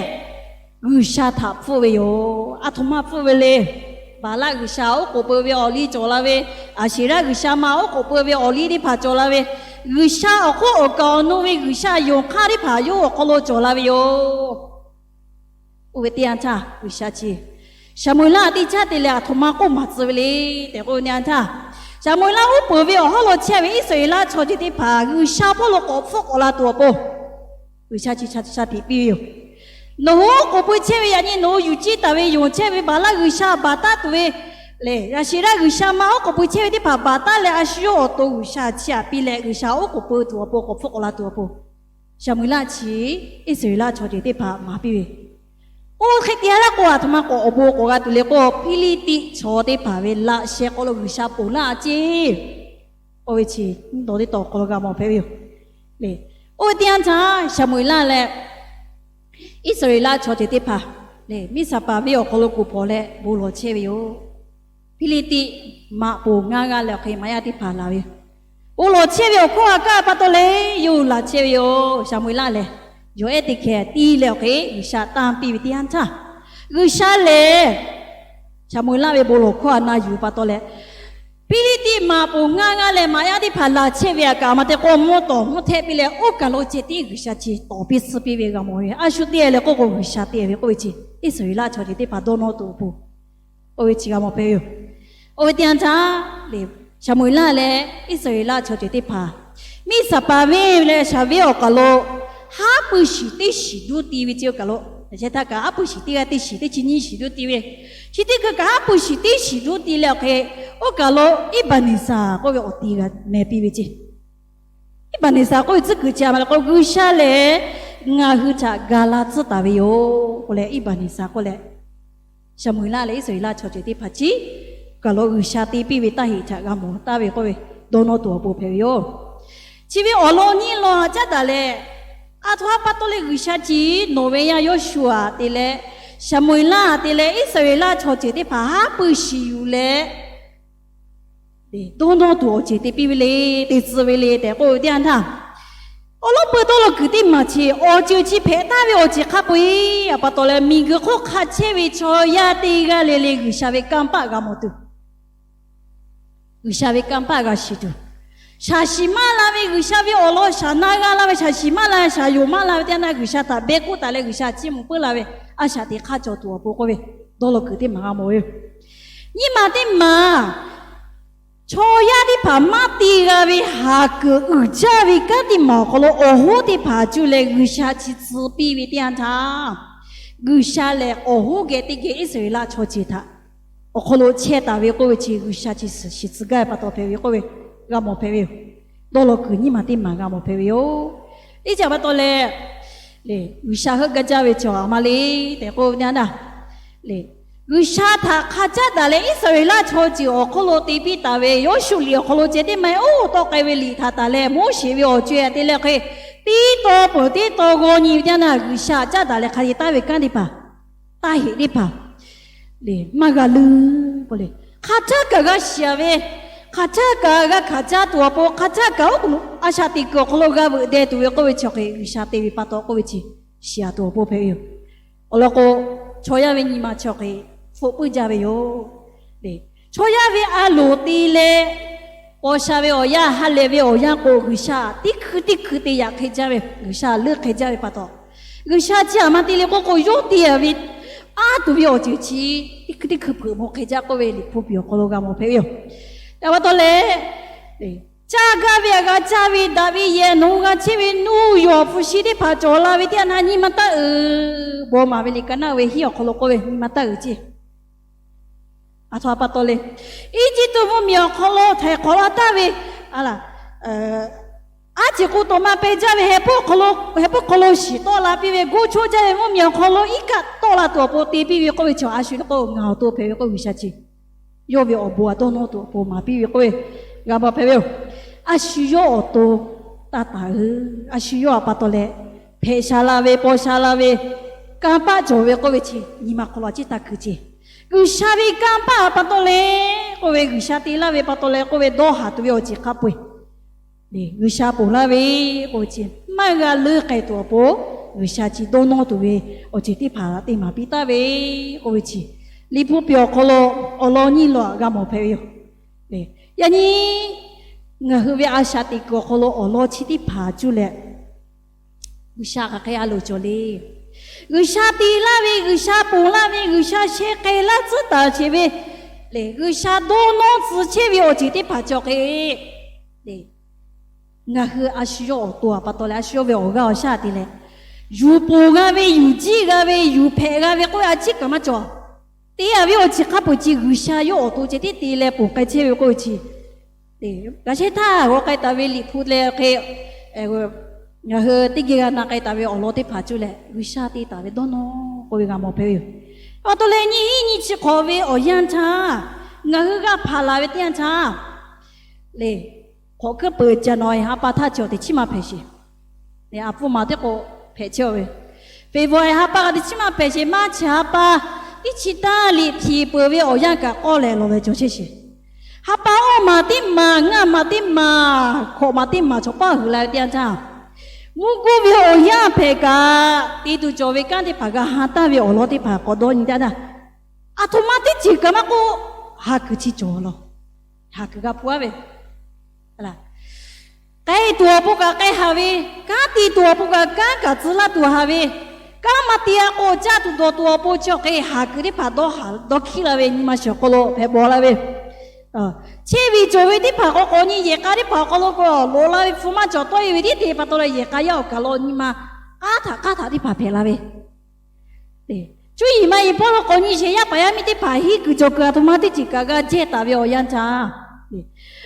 G'uiˬsha htaꞈ hpfuhˆ ve yoˬ. Aˬ htoꞈ ma hpfuhˆ ve le. Baˍlaˆ g'uiˬsha oˉ k'oˍ pui ve awˬ liˇ cawˬ la ve, Aˍsheˍraˆ g'uiˬsha ma oˉ k'oˍ pui ve awˬ liˇ teˇ hpaˍ cawˬ la ve, G'uiˬsha awˬ hk'oˆ awˬ kaˍ awˬ nu ve g'uiˬsha yonˍ hk'aˇ teˇ hpaˍ yawˇ awˬ hk'aw lo cawˬ la ve yoˬ. Oˇ ve teˇ yanˇ htaˇ G'uiˬsha chi Saˍmo-eˍlaˆ teˇ caˉ te leh aˬ htoꞈ ma k'oˆ maˍ tcuh ve le tehꞈ k'oˆ ve teˇ yanˇ htaˇ, Saˍmo-eˍlaˆ uˉ peunˍ ve awˬ hawˉ lo chehˇ ve Iˉsaˍreˍlaˆ chaw ceuˬ teˇ hpaˍ G'uiˬsha hpawˇ lo k'awꞈ hpfuhˆ k'awꞈ la tuˬ awˬ pon, G'uiˬsha chi shaˍ tiꞈ piˇ ve yoˬ. Nawˬ hui oˉ k'oˍ pui chehˇ ve yaꞈ nyi nawˬ hui yuˬ ciˇ taˍ ve yonˍ chehˇ ve Baˍlaˆ g'uiˬsha baˬ taˉ tuˬ ve lehˬ, Aˍsheˍraˆ g'uiˬsha ma oˉ k'oˍ pui chehˇ ve teˇ hpaˍ baˬ taˉ leh, a shu yawˇ awˬ to G'uiˬsha chi htaꞈ piˇ leh G'uiˬsha oˉ k'oˍ pui tuˬ awˬ pon k'awꞈ hpfuhˆ k'awꞈ la tuˬ awˬ pon, Saˍmo-eˍlaˆ chi Iˉsaˍreˍlaˆ chaw ceuˬ teˇ hpaˍ maˍ piˇ ve, oˇ hk'e te laˇ k'o, aˬ htoꞈ ma k'awꞈ awˬ bon k'awꞈ g'a tuˬ le k'o, Hpiˇliˇtiˆ chaw teˇ hpaˍ ve laꞈ sheh hk'aw lo G'uiˬsha ponˬ laˇ a ceˇ. Oˇ ve chi dawˇ teˇ tawˆ awˬ hk'aw lo g'a mawˬ hpehꞈ ve yoˬ. Oˇ ve teˇ yanˇ htaˇ Saˍmo-eˍlaˆ leh Iˉsaˍreˍlaˆ chaw ceuˬ teˇ hpaˍ lehˬ, Miˇsaˍpaˍ venˇ awˬ hk'aw lo kuˬ hpawꞈ leh bon lawˬ chehˇ ve yoˬ. Hpiˇliˇtiˆ maꞈ poˍ ngaˇ g'aˇ leh awˬ hk'e maꞈ yaˇ teˇ hpaˍ laˬ ve yoˬ. Bon lawˬ chehˇ ve awˬ hkawˇ ha k'aˉ pa taw leh yawˇ hui laˬ chehˇ ve yoˬ. Saˍmo-eˍlaˆ lehˬ, yawˬ ehˉ teˇ hkeh tiˇ leh awˬ hk'e G'uiˬsha tanˇ piˇ ve teˇ yanˇ htaˇ, G'uiˬsha lehˬ Saˍmo-eˍlaˆ ve bon lawˬ hkawˇ ha na yuˬ pa taw leh, Hpiˇliˇtiˆ maꞈ poˍ ngaˇ g'aˇ leh maꞈ yaˇ teˇ hpaˍ laˬ chehˇ ve aꞈ kaꞈ maˇ te k'o, mvuhˇ tawˍ mvuhˇ htehˆ piˇ leh oˇ kaˬ lo ceh tiˉ G'uiˬsha chi tawˍ piˇ suh piˇ ve g'a mawˬ ve. A shu te leh k'oˆ k'o, G'uiˬsha te ve k'oˆ ve chi Iˉsaˍreˍlaˆ chaw ceuˬ teˇ hpaˍ dawˇ nawˇ tuˬ awˬ pon, oˇ ve chi g'a mawˬ hpehꞈ ve yoˬ. Oˇ ve teˇ yanˇ htaˇ lehˬ, Saˍmo-eˍlaˆ leh Iˉsaˍreˍlaˆ chaw ceuˬ teˇ hpaˍ Miˇsaˍpaˍ venˇ leh Saˍ venˇ awˬ kaˬ lo haˉ pui shiˍ teˇ shiˍ duˇ ti ve ce oˇ kaˬ lo. Yaꞈ sheh htaˇ kaꞈ haˉ pui shiˍ teˇ g'aˇ teˇ shiˍ teˇ chi nyiˇ shiˍ duˇ ti ve, chi teˇ hkui kaꞈ haˉ pui shiˍ teˇ shiˍ duˇ ti leh awˬ hk'e, oˇ kaˬ lo Iˉbaˍneˍsaˍ k'oˆ ve awˬ ti g'a meh piˇ ve ce. Iˉbaˍneˍsaˍ k'oˆ ve tcuhˉ kuiˬ chi a ma le k'o, G'uiˬsha lehˬ ngaˬ hui htaꞈ gaˬ la tcuhˉ taˍ ve yoˬ k'oˆ leh, Iˉbaˍneˍsaˍ k'oˆ leh Saˍmo-eˍlaˆ leh Iˉsaˍreˍlaˆ chaw ceuˬ teˇ hpaˍ chi kaˬ lo G'uiˬsha te piˇ ve taˇ heꞈ htaꞈ g'a mawˬ taˍ ve k'oˆ ve, dawˇ nawˇ tuˬ awˬ pon hpehꞈ ve yoˬ. Chi ve awˬ lawn nyi law caˉ daꞈ leh, a htoꞈ ma pa taw leh G'uiˬsha chi nawˬ ve yaˇ Yoˇshuˆaꞈ te leh, Saˍmo-eˍlaˆ te leh Iˉsaˍreˍlaˆ chaw ceuˬ teˇ hpaˍ haˉ pui shiˍ yuˬ leh dawˇ nawˇ tuˬ awˬ ceuˬ te piˇ ve le, te tcuh ve le tehꞈ k'oˆ ve teˇ yanˇ htaˇ, awˬ lawˉ peuˬ dawˇ law kuiˬ teˇ maˬ chi awˬ ceuˬ chi hpehꞈ taˍ ve awˬ ceuˬ hk'a peu-eˬ a pa taw leh, miˬguiˬ hk'oˆ hk'a chehˇ ve chaw yaˇ teˇ g'aˇ le le G'uiˬsha ve kanˇ paˆ g'a mawˬ tuˬ, G'uiˬsha ve kanˇ paˆ g'a shiˍ tuˬ, shaˍ shiˍ maˇ la ve G'uiˬsha ve awˬ lawn shaˍ na g'a la ve, shaˍ shiˍ maˇ la, shaˍ yonˍ maˇ la ve teˇ yanˇ htaˇ, G'uiˬsha htaꞈ beh k'oˆ taˍ leh G'uiˬsha chiˇ mvuh puiˉ la ve a shaꞈ teꞈ hk'aˇ cawˬ tuˬ awˬ pon k'oˆ ve, dawˇ law kuiˬ teˇ maˬ g'a mawˬ ve yoˬ. Nyiˇ maˬ teˇ maˬ chaw yaˇ teˇ hpaˍ maˇ te g'a ve haˍ kuiˬ uiˍ jaˇ ve kanˉ teˇ maˬ awˬ hk'aw lo awˬ hoˉ teˇ hpaˍ cuˇ leh G'uiˬsha chi tcuh piˇ ve teˇ yanˇ htaˇ, G'uiˬsha lehˬ awˬ hoˉ geh teˇ geh Iˉsaˍreˍlaˆ chaw ceuˬ htaꞈ awˬ hk'aw lo chehˇ taˍ ve k'oˆ ve chi G'uiˬsha chi suhˍ shiˍ tcuh gaˇ ve pa taw hpehꞈ ve k'oˆ ve g'a mawˬ hpehꞈ ve yoˬ. Dawˇ law kuiˬ nyiˇ maˬ teˇ maˬ g'a mawˬ hpehꞈ ve yoˬ. Teˇ caꞈ pa taw leh, G'uiˬsha heuˆ gaˇ jaˇ ve cawˬ a ma le tehꞈ k'oˆ ve teˇ yanˇ htaˇ, G'uiˬsha htaꞈ hk'a caˉ daꞈ leh Iˉsaˍreˍlaˆ chaw ceuˬ awˬ hk'oˆ lo te piˇ taˍ ve Yoˇshuˆ liꞈ awˬ hk'aw lo ceh teˇ maˇ heˆ, oˇ tawˆ k'ai ve liꞈ htaꞈ taˍ leh Moˉseˍ ve awˬ co-e te leh hk'e, teˇ taw peuˬ teˇ taw g'aw nyi ve teˇ yanˇ htaˇ, G'uiˬsha caˉ daꞈ leh hk'a te taˍ ve kanˉ teˇ hpaˍ, taˇ heꞈ teˇ hpaˍ, maˇ g'a leuˉ k'oˆ le. Hk'aˬ htaˇ kaꞈ g'a shiˍ ve, hk'aˬ htaˇ kaꞈ g'a hkanˍ caˇ tuˬ awˬ pon, hk'aˬ htaˇ kaꞈ oˉ k'oˍ lo a shaꞈ teꞈ kuiˬ awˬ hk'aw lo g'a veuꞈ deh tuˬ ve k'oˆ ve chi hk'e G'uiˬsha te ve pa taw k'oˆ ve chi shiˍ a tuˬ awˬ pon hpehꞈ ve yoˬ. Awˬ lawn k'o, chaw yaˇ ve nyi ma chi hk'e hpfuhˆ puiˉ jaˇ ve yoˬ. Chaw yaˇ ve a loˍ te leh paw sha ve awˬ yanˇ, ha lehˬ ve awˬ yanˇ k'o, G'uiˬsha teˇ hkui teˇ hkui te yaꞈ hk'e jaˇ ve, G'uiˬsha leuˆ hk'e jaˇ ve pa taw, G'uiˬsha chi a ma te le k'oˆ k'o, yawˇ te a ve aˉ tuˬ ve awˬ ceuˬ chi teˇ hkui teˇ hkui hpeuꞈ maw hk'e jaˇ k'oˆ ve Liꞈ hpu piˍ awˬ hk'aw lo g'a mawˬ hpehꞈ ve yoˬ. Yaꞈ pa taw leh, caˇ gaˇ ve a g'a caˇ ve daꞈ ve yehˬ nawˬ hui g'a chehˇ ve nuˇ yawˬ hpu shi teˇ hpaˍ cawˬ la ve teˇ yanˇ htaˇ, nyi ma taˇ uiˍ. Bon maˍ ve liꞈ ka naˆ ve hiˉ awˬ hk'aw lo k'oˆ ve, nyi ma taˇ uiˍ ceˇ. A htoꞈ ma pa taw le, Eˇjiˇtuꞈ mvuhˇmiˬ awˬ hk'aw lo htaiˍ hk'awꞈ la taˍ ve, aˉ ceˬ k'o, tawꞈ ma peh jaˇ ve heh puiˉ hk'aw lo shiˍ tawˆ la piˇ ve, goˇ choˆ jaˇ ve mvuhˇmiˬ awˬ hk'aw lo iˉ kaˆ tawˆ la tuˬ awˬ pon te piˇ ve k'oˆ ve chaw a shu le k'o, ngaˬ awˬ to hpehꞈ ve k'oˆ, G'uiˬsha chi yawˇ ve awˬ bon a dawˇ nawˇ tuˬ awˬ pon maˍ piˇ ve k'oˆ ve g'a mawˬ hpehꞈ ve yoˬ. A shu yawˇ awˬ to taˇ taˍ uiˍ. A shu yawˇ a pa taw leh, hpehꞈ sha la ve, paw sha la ve, kanˇ paˆ cawˬ ve k'oˆ ve chi nyi ma hk'aw lo a ciˉ taˇ kuiˬ ceˇ. G'uiˬsha ve kanˇ paˆ a pa taw leh k'oˆ ve, G'uiˬsha te laˇ ve pa taw leh k'oˆ ve, dawˇ haˍ tuˬ ve awˬ ceuˬ hk'a peu-eˬ G'uiˬsha ponˬ laˇ ve k'oˆ ve chi maˇ g'a leuˉ k'ai tuˬ awˬ pon, G'uiˬsha chi dawˇ nawˇ tuˬ ve awˬ ceuˬ teˇ hpaˍ te maˍ piˇ taˍ ve k'oˆ ve chi, Liꞈ hpu piˍ awˬ hk'aw lo awˬ lawn nyiˇ law g'a mawˬ hpehꞈ ve yoˬ. Yaꞈ nyi ngaˬ hui ve a shaꞈ teꞈ kuiˬ awˬ hk'aw lo awˬ lawn chi teˇ hpaˍ cuˇ leh G'uiˬsha hk'aˬ hk'e a loˍ cawˬ le. G'uiˬsha te laˇ ve, G'uiˬsha ponˬ laˇ ve, G'uiˬsha sheh k'ai laˇ tcuhˉ taˍ sheˍ ve le, G'uiˬsha dawˇ nawˇ tcuh chehˇ ve awˬ ceuˬ teˇ hpaˍ cawˬ hk'e le. Ngaˬ hui a shu yawˇ awˬ to a pa taw leh, a shu yawˇ ve awˬ g'aˇ awˬ shaˉ te leh, yuˬ ponˬ g'a ve, yuˬ jiˆ g'a ve, yuˬ hpehꞈ g'a ve k'oˆ ve a ciˉ kaꞈ maˇ cawˬ. Te a ve awˬ ceuˬ hk'a peu-eˬ chi G'uiˬsha yawˇ awˬ to ceh tiˉ te leh ponˬ k'ai chehˇ ve k'oˆ ve chi, g'a shehˇ htaˇ g'aw k'ai taˍ ve Liꞈ hpu leh hk'e, ngaˬ hui teˇ geh g'a na k'ai taˍ ve awˬ lawn teˇ hpaˍ cuˇ leh G'uiˬsha te taˍ ve dawˇ nawˇ k'oˆ ve g'a mawˬ hpehꞈ ve yoˬ. A pa taw leh nyiˇ hinˉ nyiˇ chi hk'awꞈ ve awˬ yanˇ htaˇ, ngaˬ hui g'a hpaˍ laˬ ve teˇ yanˇ htaˇ le, hk'awꞈ hkuiˉ peuˍ January ha pa htaˇ chi awˬ teꞈ chiˉ maˇ hpehꞈ sheˍ. A pfuhˇ ma teˇ k'o hpehꞈ chehˇ ve, February ha pa kaꞈ teꞈ chiˉ maˇ hpehꞈ sheˍ. March ha pa teˇ chi taˇ liꞈ hpiˍ peuˬ ve awˬ yanˇ kaꞈ k'awˇ lehˬ lawˬ leh cawˬ chehˇ sheˍ. Ha pa awˇ maˬ teˇ maˬ, ngaˇ maˬ teˇ maˬ, hkawꞈ maˬ teˇ maˬ chaw paˇ huiˍ la ve teˇ yanˇ htaˇ, mvuhˇ guˇ ve awˬ yanˇ hpehꞈ kaꞈ, te tuˬ cawˬ ve kanˉ teˇ hpaˍ g'a ha taˇ ve awˬ lawn teˇ hpaˍ k'awꞈ dawˇ nyi taˇ taˇ. A htoꞈ ma teˇ ceuˬ kaꞈ maˇ k'oˆ, ha kuiˬ chi cawˬ law. Ha kuiˬ g'a hpu aˉ ve, k'ai tuˬ awˬ pon kaꞈ k'ai haˍ ve, kanˉ te tuˬ awˬ pon kaꞈ kanˉ kaꞈ tcuh laˇ tuˬ haˍ ve, kanˉ maˇ te a k'o caˇ tuˬ dawˬ tuˬ awˬ pon chi awˬ hk'e ha kuiˬ teˇ hpaˍ dawˇ haˍ dawˇ hkiˉ la ve nyi ma shiˍ awˬ hk'aw lo hpehꞈ bawˬ la ve, chehˇ ve cawˬ ve teˇ hpaˍ k'awꞈ k'awꞈ nyi yehˬ k'a teˇ hpaˍ awˬ hk'aw lo k'o loꞈ la ve hpu maˇ cawˬ tawˆ e ve tiˉ te pa taw leh yehˬ k'a yaˇ awˬ kaˬ lo nyi ma k'aˉ htaꞈ k'aˉ htaꞈ teˇ hpaˍ hpehꞈ la ve, cuˇ yiˍ maˇ yiˍ hpawˇ lo k'awꞈ nyi sheˍ yaˇ paˍ yaˇ miˇ teˇ hpaˍ hiˉ kuiˬ cawˬ kuiˬ aˬ htoꞈ ma teˇ ceuˬ kaꞈ g'a jehˇ taˍ ve awˬ yanˇ htaˇ,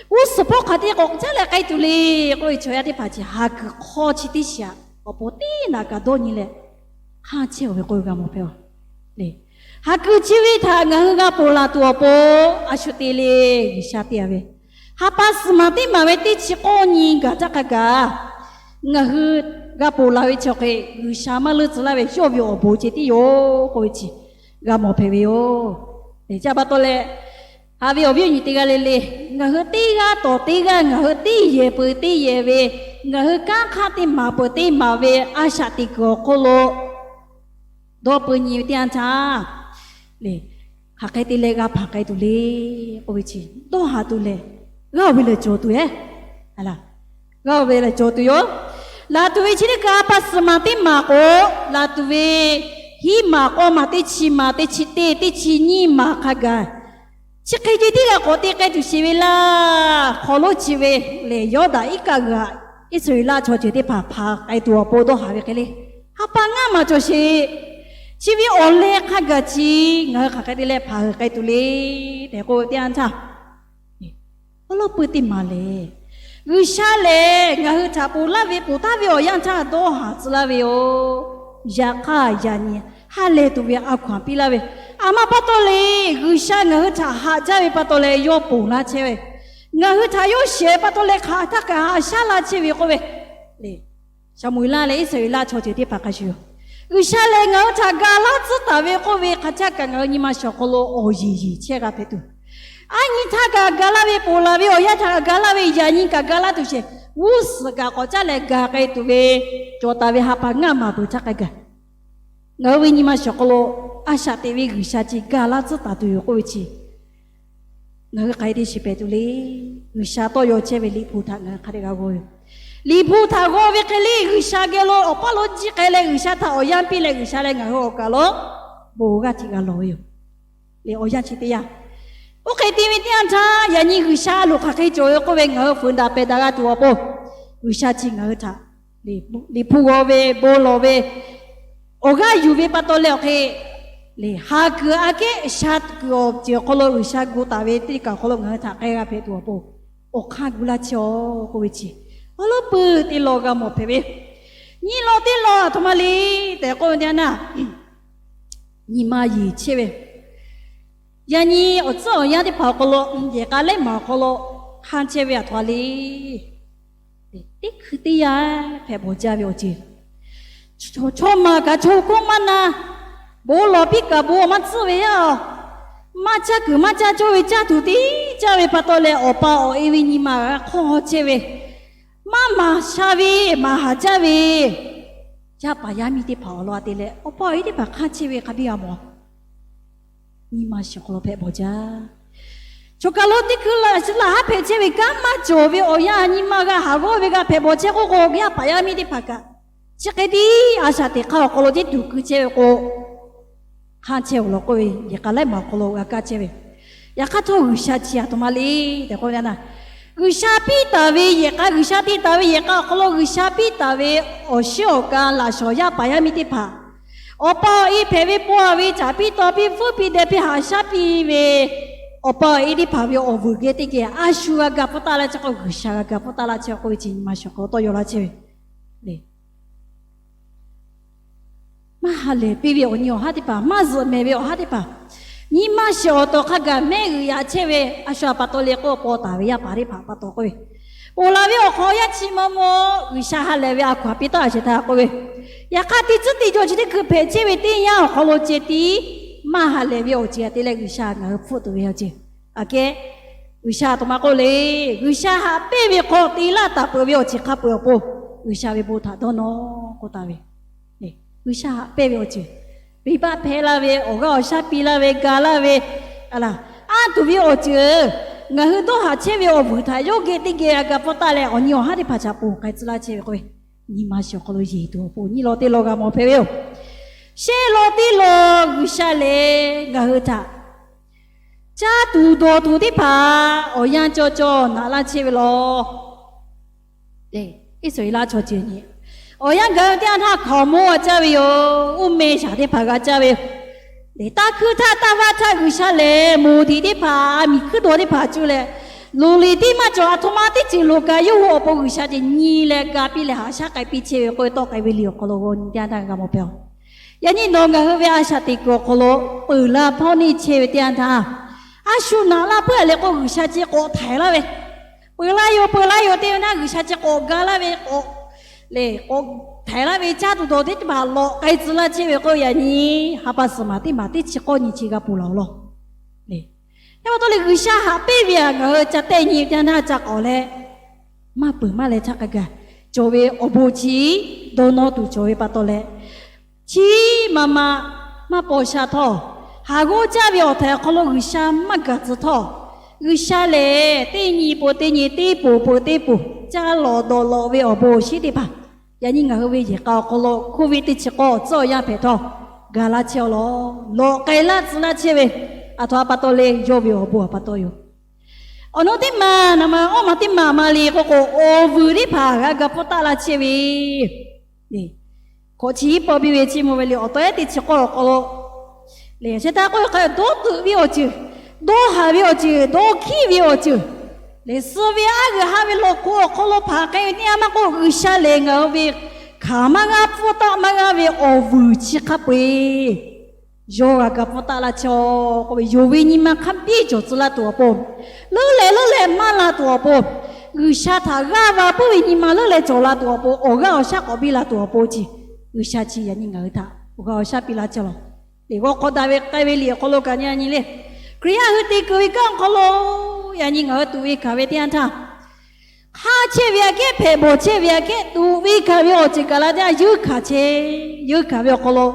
g'uˇ suhˍ hpawˇ hk'aˬ te k'awꞈ caˉ leh k'ai tuˬ le k'oˆ ve, chaw yaˇ teˇ hpaˍ chi ha kuiˬ hk'awˇ chi teˇ shiˍ awˬ pon teˇ naꞈ kaꞈ dawˇ nyi leh hk'anˇ chehˇ-oˬ ve k'oˆ ve g'a mawˬ hpehꞈ-oˬ. Ha kuiˬ chi ve htaꞈ ngaˬ hui g'a ponˬ laˬ tuˬ awˬ pon a shu te le, G'uiˬsha te-a ve, ha pa suhˍ maˬ teˇ maˬ ve teˇ chi k'awˇ nyi gaˬ htaˇ hk'a gaˬ, ngaˬ hui g'a ponˬ laˬ ve chi awˬ hk'e G'uiˬsha maˇ leuˇ tcuh laˇ ve yawˇ ve awˬ bon ceh tiˉ yoˬ k'oˆ ve chi g'a mawˬ hpehꞈ ve yoˬ. Chi pa taw leh, haꞈ ve awˬ viˉ awˬ nyi teˇ g'aˇ le le, ngaˬ hui teˇ g'aˇ tawˍ teˇ g'aˇ, ngaˬ hui teˇ yehˬ peuˬ teˇ yehˬ ve, ngaˬ hui kanˉ hk'aˇ teˇ maˬ peuˬ teˇ maˬ ve a shaꞈ teꞈ kuiˬ awˬ hk'oˆ lo dawˇ peu nyi ve teˇ yanˇ htaˇ, hk'aˬ hk'e te leh g'a hpanˍ k'ai tuˬ le k'oˆ ve chi, dawˇ haˍ tuˬ lehˬ, g'a-oˬ ve lehˬ cawˬ tuˬ-e. G'a-oˬ ve lehˬ cawˬ tuˬ yoˬ. Laˬ tuˬ ve chi teˇ hkui ha pa suhˍ maˬ teˇ maˬ k'o, laˬ tuˬ ve hiˉ maˬ k'awˇ maˬ teˇ chi maˬ teˇ chi teˇ teˇ chi nyiˇ maˬ hk'a gaˬ, chi hk'e ceh tiˉ g'a k'awꞈ te k'ai tuˬ sheˍ ve laˇ. Hk'aw lonˉ chi ve lehˬ, Yawˇdanˍ iˉ kaˆ g'aꞈ Iˉsaˍreˍlaˆ chaw ceuˬ teˇ hpaˍ hpanˍ k'ai tuˬ awˬ pon dawˇ haˍ ve hk'e le, ha pa ngaˇ maˬ cawˬ sheˍ. Chi ve awˬ leh hk'a gaˬ chi ngaˬ hui hk'aˬ hk'e te leh hpanˍ hui k'ai tuˬ le tehꞈ k'oˆ ve teˇ yanˇ htaˇ, awˉ lawˉ pui teˇ maˬ lehˬ, G'uiˬsha lehˬ ngaˬ hui htaꞈ ponˬ laˇ ve ponˬ taˍ ve awˬ yanˇ htaˇ dawˇ haˍ tcuh laˇ ve yoˬ. Yaꞈ hk'aˇ yaꞈ nyi ha lehˬ tuˬ ve a hkaw-anˬ piˇ laˇ ve, aˬ ma pa taw le, G'uiˬsha ngaˬ hui htaꞈ haꞈ jaˇ ve pa taw leh yawˇ ponˬ laˇ chehˇ ve, ngaˬ hui htaꞈ yawˇ shehˍ pa taw leh hk'aˬ htaˇ kaꞈ haꞈ shaˉ laˇ chehˇ ve k'oˆ ve, Saˍmo-eˍlaˆ leh Iˉsaˍreˍlaˆ chaw ceuˬ teˇ hpaˍ hk'a shuˍ yoˬ. G'uiˬsha lehˬ ngaˬ hui htaꞈ ga laˇ tcuhˉ taˍ ve k'oˆ ve hk'aˬ htaˇ kaꞈ ngaˬ hui nyi ma shiˍ awˬ hk'aw lo awˬ yeˬ yeˬ chehˇ g'a hpehꞈ tuˬ, aˉ nyi htaˇ kaꞈ ga laˇ ve, ponˬ laˬ ve awˬ yanˇ htaꞈ ga laˇ ve, yaꞈ nyi kaꞈ ga laˇ tuˬ sheˍ, g'uˇ suhˍ kaꞈ k'awꞈ caˉ leh ga k'ai tuˬ ve, cawˬ taˍ ve ha pa ngaˇ maˬ peuˬ htaˇ k'a gaˬ, ngaˬ hui ve nyi ma shiˍ awˬ hk'aw lo a shaꞈ teꞈ ve G'uiˬsha chi ga laˇ tcuhˉ taˍ tuˬ yoˬ k'oˆ ve chi, ngaˬ hui hk'aˬ hk'e te shiˍ hpehꞈ tuˬ le. G'uiˬsha tawˇ yaw chehˇ ve Liꞈ hpu htaꞈ ngaˬ hui hk'a dehꞈ g'a g'aw ve yoˬ. Liꞈ hpu htaꞈ g'aw ve hk'e le, G'uiˬsha geh lo awˬ paˇ lo jiˆ k'ai leh G'uiˬsha htaꞈ awˬ yanˇ piˇ leh G'uiˬsha leh ngaˬ hui awˬ kaˬ lo bon g'aˇ htiꞈ g'a lawˬ ve yoˬ. Leh awˬ yanˇ chi teˇ yanˇ, oˇ hk'e te ve teˇ yanˇ htaˇ, yaꞈ nyi G'uiˬsha loˬ hk'aˬ hk'e cawˬ ve k'oˆ ve ngaˬ hui fuiˍ daꞈ pehˬ daꞈ g'a tuˬ awˬ pon, G'uiˬsha chi ngaˬ hui htaꞈ Liꞈ hpu g'aw ve, bon lawˬ ve, awˬ g'aˇ yuˬ ve pa taw leh awˬ hk'e, ha kuiˬ aꞈ kehˉ sha kuiˬ awˬ ceuˬ awˬ hk'aw lo G'uiˬsha gu taˍ ve teˇ kaˬ awˬ hk'aw lo ngaˬ hui htaꞈ k'ai g'a hpehꞈ tuˬ awˬ pon, awˬ hk'aˇ gu laˇ chehˇ-oˬ k'oˆ ve chi, awˉ lawˉ pui teˇ law g'a mawˬ hpehꞈ ve. Nyi law teˇ law aˬ htoꞈ ma le tehꞈ k'oˆ ve teˇ yanˇ, nyi ma yeˬ chehˇ ve, yaꞈ nyi awˬ tcuhˉ awˬ yanˇ teˇ hpaˍ awˬ hk'aw lo, yehˬ k'a lehˉ maˬ awˬ hk'aw lo hkanˇ chehˇ ve aˬ htoꞈ ma le. Teˇ hkui teˇ yanˇ hpehꞈ bawˬ jaˇ ve awˬ ceuˬ, chaw maˬ kaꞈ chaw hkawˇ maˇ na, bon lawˬ piˇ kaꞈ bon maˇ tcuhˉ ve yaˇ-oˬ, maˇ caˇ kuiˬ maˇ caˇ cawˇ ve caˇ tuˬ tiˉ caˇ ve pa taw leh, awˬ pa awˬ e ve nyi ma g'a hk'awˇ chehˇ ve, maˇ maˍ sha ve, maˍ haˍ jaˇ ve, yaˇ paˍ yaˇ miˇ teˇ hpaˍ awˬ lawn a te leh awˬ pa awˬ e teˇ hpaˍ hkanˇ chehˇ ve hk'a biˇ g'a mawˬ. Nyi ma shiˍ awˬ hk'aw lo hpehꞈ bawˬ jaˇ. Choˬ kaˬ lo teˇ hkui laꞈ haˉ hpehꞈ chehˇ ve kanˉ maˇ cawˬ ve awˬ yanˇ, nyi ma g'a haˍ g'awˇ ve g'a hpehꞈ bawˬ chehˇ k'oˆ k'o, yaˇ paˍ yaˇ miˇ teˇ hpaˍ kaꞈ chi hk'e tiˉ a shaꞈ teꞈ hk'aˇ awˬ hk'aw lo tiˉ tuˬ keu chehˇ ve k'o, hkanˇ chehˇ-oˬ law k'oˆ ve, yehˬ k'a laiˉ maˬ awˬ hk'aw lo g'a kaˇ chehˇ ve. Yaꞈ hk'aˇ htawˇ G'uiˬsha chi aˬ htoꞈ ma le tehꞈ k'oˆ ve na, G'uiˬsha piˇ taˍ ve yehˬ k'a, G'uiˬsha te taˍ ve yehˬ k'a awˬ hk'aw lo G'uiˬsha piˇ taˍ ve awˬ shiˉ awˬ ka laꞈ shawˍ yaˇ paˍ yaˇ miˇ teˇ hpaˍ, awˬ pa awˬ e hpehꞈ ve paw ve htaꞈ piˇ taw piˇ hpfuhˆ piˇ deh piˇ haꞈ shaˉ piˇ ve, awˬ pa awˬ e teˇ hpaˍ ve awˬ vuiˬ geh teˇ geh a shu g'a ga pfuhˇ taˆ laˇ chehˇ k'o, G'uiˬsha g'a ga pfuhˇ taˆ laˇ chehˇ k'oˆ ve chi nyi ma shiˍ awˬ hk'aw lo tawˇ yaw laˇ chehˇ ve le. Maˇ ha lehˬ piˇ ve awˬ nyi awˬ haˉ teˇ hpaˍ, maˇ zuhꞈ mehˍ ve awˬ haˉ teˇ hpaˍ, nyi ma shiˍ awˬ tawˍ hk'a gaˬ mehˆ g'uiˬ yaꞈ chehˇ ve, a shu a pa taw le k'o, paw taˍ ve yaˇ paˍ teˇ hpaˍ pa taw k'oˆ ve, ponˬ laˬ ve awˬ hk'aw yaˇ chi ma ma G'uiˬsha ha lehˬ ve a hkaw-anˬ piˇ taˉ a shehˍ htaˇ k'oˆ ve, yaꞈ hk'aˇ teˇ tcuhˉ teˇ jaw chi teˇ hkui hpehꞈ chehˇ ve teˇ yanˇ awˬ hk'aw lo ceh tiˉ maˇ ha lehˬ ve awˬ ceuˬ a te leh G'uiˬsha ngaˬ hui hpfuhˆ tuˬ ve awˬ ceuˬ aꞈ kehˉ, G'uiˬsha aˬ htoꞈ ma k'oˆ le. G'uiˬsha haꞈ pehnˇ ve hk'aw te laˇ taˍ peuˬ ve awˬ ceuˬ hk'a peuˬ awˬ pon, G'uiˬsha ve bon htaꞈ dawˇ nawˇ k'oˆ taˍ ve, G'uiˬsha haꞈ pehnˇ ve awˬ ceuˬ, venˇbaˆ hpehˇ laˇ ve, awˬ g'aˇ awˬ shaˉ piˇ laˇ ve, ga laˇ ve, a laˬ, anˇ tuˬ ve awˬ ceuˬ, ngaˬ hui dawˇ haꞈ chehˇ ve awˬ vuiˬ htaꞈ yawˇ geh teˇ geh a ga pfuhˇ taˆ leh awˬ nyi awˬ haˉ teˇ hpaˍ htaꞈ ponˬ k'ai tcuh laˇ chehˇ ve k'oˆ ve, nyi ma shiˍ awˬ hk'aw lo yeˬ tuˬ awˬ pon nyi law teˇ law g'a mawˬ hpehꞈ ve yoˬ. Shehˆ law teˇ law G'uiˬsha lehˬ ngaˬ hui htaꞈ caˇ tuˬ dawˬ tuˬ teˇ hpaˍ awˬ yanˇ cawˇ cawˇ naꞈ laˇ chehˇ ve law. Iˉsaˍreˍlaˆ chaw ceuˬ nyi, Awˬ yanˇ gaˬ ve teˇ yanˇ htaˇ hkaoˍmonˇ g'a caˇ ve yoˬ. Uˇ meh shaˍ teˇ hpaˍ g'a caˇ ve yoˬ. Leh taˇ hkuiˇ htaˇ taˇ vaˇ htaˇ G'uiˬsha lehˬ moˍ diꞈ teˇ hpaˍ, miˬ hkuiˇ dawˬ teˇ hpaˍ cuˇ leh, loˍ liꞈ tiˉ maˇ cawˬ, aˬ htoꞈ ma teˇ ceuˬ loˍ kaꞈ yawˇ hui awˬ pon G'uiˬsha ceh nyi leh ga piˇ leh haꞈ shaˉ k'ai piˇ chehˇ ve k'oˆ ve tawˆ k'ai ve liꞈ awˬ hk'aw lo g'aw nyi teˇ yanˇ htaˇ g'a mawˬ hpehꞈ-oˬ. Yaꞈ nyi nawˬ ngaˬ hui ve a shaꞈ teꞈ kuiˬ awˬ hk'aw lo peuˬ la hpawˇ neˇ chehˇ ve teˇ yanˇ htaˇ, a shu naꞈ laˇ puiˉ a leh k'o G'uiˬsha ceh k'awꞈ htaiˍ laˇ ve, peuˬ la yoˬ, peuˬ la yoˬ te ve htaˇ G'uiˬsha ceh k'awꞈ ga laˇ ve, k'awꞈ lehˬ k'awꞈ htaiˍ laˇ ve caˇ tuˬ dawˬ teˇ hpaˍ lawꞈ k'ai tcuh laˇ chehˇ ve k'o, yaꞈ nyi ha pa suhˍ maˬ teˇ maˬ teˇ chi k'awˇ nyi chi g'a ponˬ laˬ-oˬ law. Leh, yaˇ pa taw leh G'uiˬsha haꞈ pehnˇ ve htaꞈ ngaˬ hui ca tehˆ nyi ve teˇ yanˇ htaˇ ca k'awꞈ leh, maˇ peuˬ maˇ leh htaˇ hk'a gaˬ cawˬ ve awˬ bon chi dawˇ nawˇ tuˬ cawˬ ve pa taw leh, chi maꞈ maꞈ maˇ paw sha htawˇ, haˍ g'awˇ caˇ ve awˬ htaiˍ awˬ hk'aw lo G'uiˬsha maˇ gaˬ tcuh htawˇ, G'uiˬsha lehˬ teˇ nyi peuˬ teˇ nyi, teˇ poˬ peuˬ teˇ poˬ caˇ lawꞈ dawˬ lawꞈ ve awˬ bon awˬ shinˉ teˇ hpaˍ, yaꞈ nyi ngaˬ hui ve yehˬ k'a awˬ hk'aw lo Covid teˇ chi k'awˇ awˬ tcuhˉ awˬ yanˇ hpehꞈ htawˇ, ga laˇ chehˇ-aw law, lawꞈ k'ai laˇ tcuh laˇ chehˇ ve, aˬ htoꞈ ma pa taw leh yawˇ ve awˬ bon awˬ pa taw yoˬ. Awˬ nu teˇ maˬ naˍ maˬ awˇ maˬ teˇ maˬ maˬ le k'oˆ k'o, awˬ vuiˬ teˇ hpaˍ g'a ga pfuhˇ taˆ laˇ chehˇ ve, hkawꞈ chi hiˉ pawˆ biˇ ve chi mvuh ve liꞈ awˬ tawehˉ teˇ chi k'awˇ awˬ hk'aw lo lehˬ, chi htaꞈ k'oˆ ve hk'a dawˇ teuꞈ ve awˬ ceuˬ, dawˇ haˍ ve awˬ ceuˬ, dawˇ hkiˆ ve awˬ ceuˬ, lehˬ suh ve aˉ g'uiˬ haˉ ve law hk'oˆ awˬ hk'aw lo hpanˍ k'ai ve teˇ yanˇ maˇ k'oˆ, G'uiˬsha lehˬ ngaˬ hui ve hkanˍ maˇ g'aˇ pfuhˇ taˆ maˇ g'aˇ ve awˬ vuiˬ chi hk'a peu-eˬ yawˇ g'a ga pfuhˇ taˆ laˇ chehˇ-aw k'oˆ ve, yonˍ ve nyi ma hk'a biˇ cawˬ tcuh laˇ tuˬ awˬ pon, leuˉ leh leuˉ leh maˇ la tuˬ awˬ pon, G'uiˬsha htaꞈ g'aˇ va puiˉ ve nyi ma leuˉ leh cawˬ la tuˬ awˬ pon, awˬ g'aˇ awˬ shaˉ k'awꞈ biˇ la tuˬ awˬ pon chi, G'uiˬsha chi yaꞈ nyi ngaˬ hui htaꞈ awˬ g'aˇ awˬ shaˉ piˇ laˇ chehˇ law. Lehˬ g'aw hk'aw daꞈ ve k'ai ve liꞈ awˬ hk'aw lo kaꞈ nyi nyi le, Hkriꞈ yaˇ hui te keu ve kanˉ awˬ hk'aw lo yaꞈ nyi ngaˬ hui tuꞈ ve hkanˍ ve teˇ yanˇ htaˇ, hk'aˇ chehˇ ve aꞈ kehˉ hpehꞈ bawˬ chehˇ ve aꞈ kehˉ tuꞈ ve hkanˍ ve awˬ ceuˬ kaꞈ la teˇ yanˇ yeunˇ hkanˍ chehˇ, yeunˇ hkanˍ ve awˬ hk'aw lo,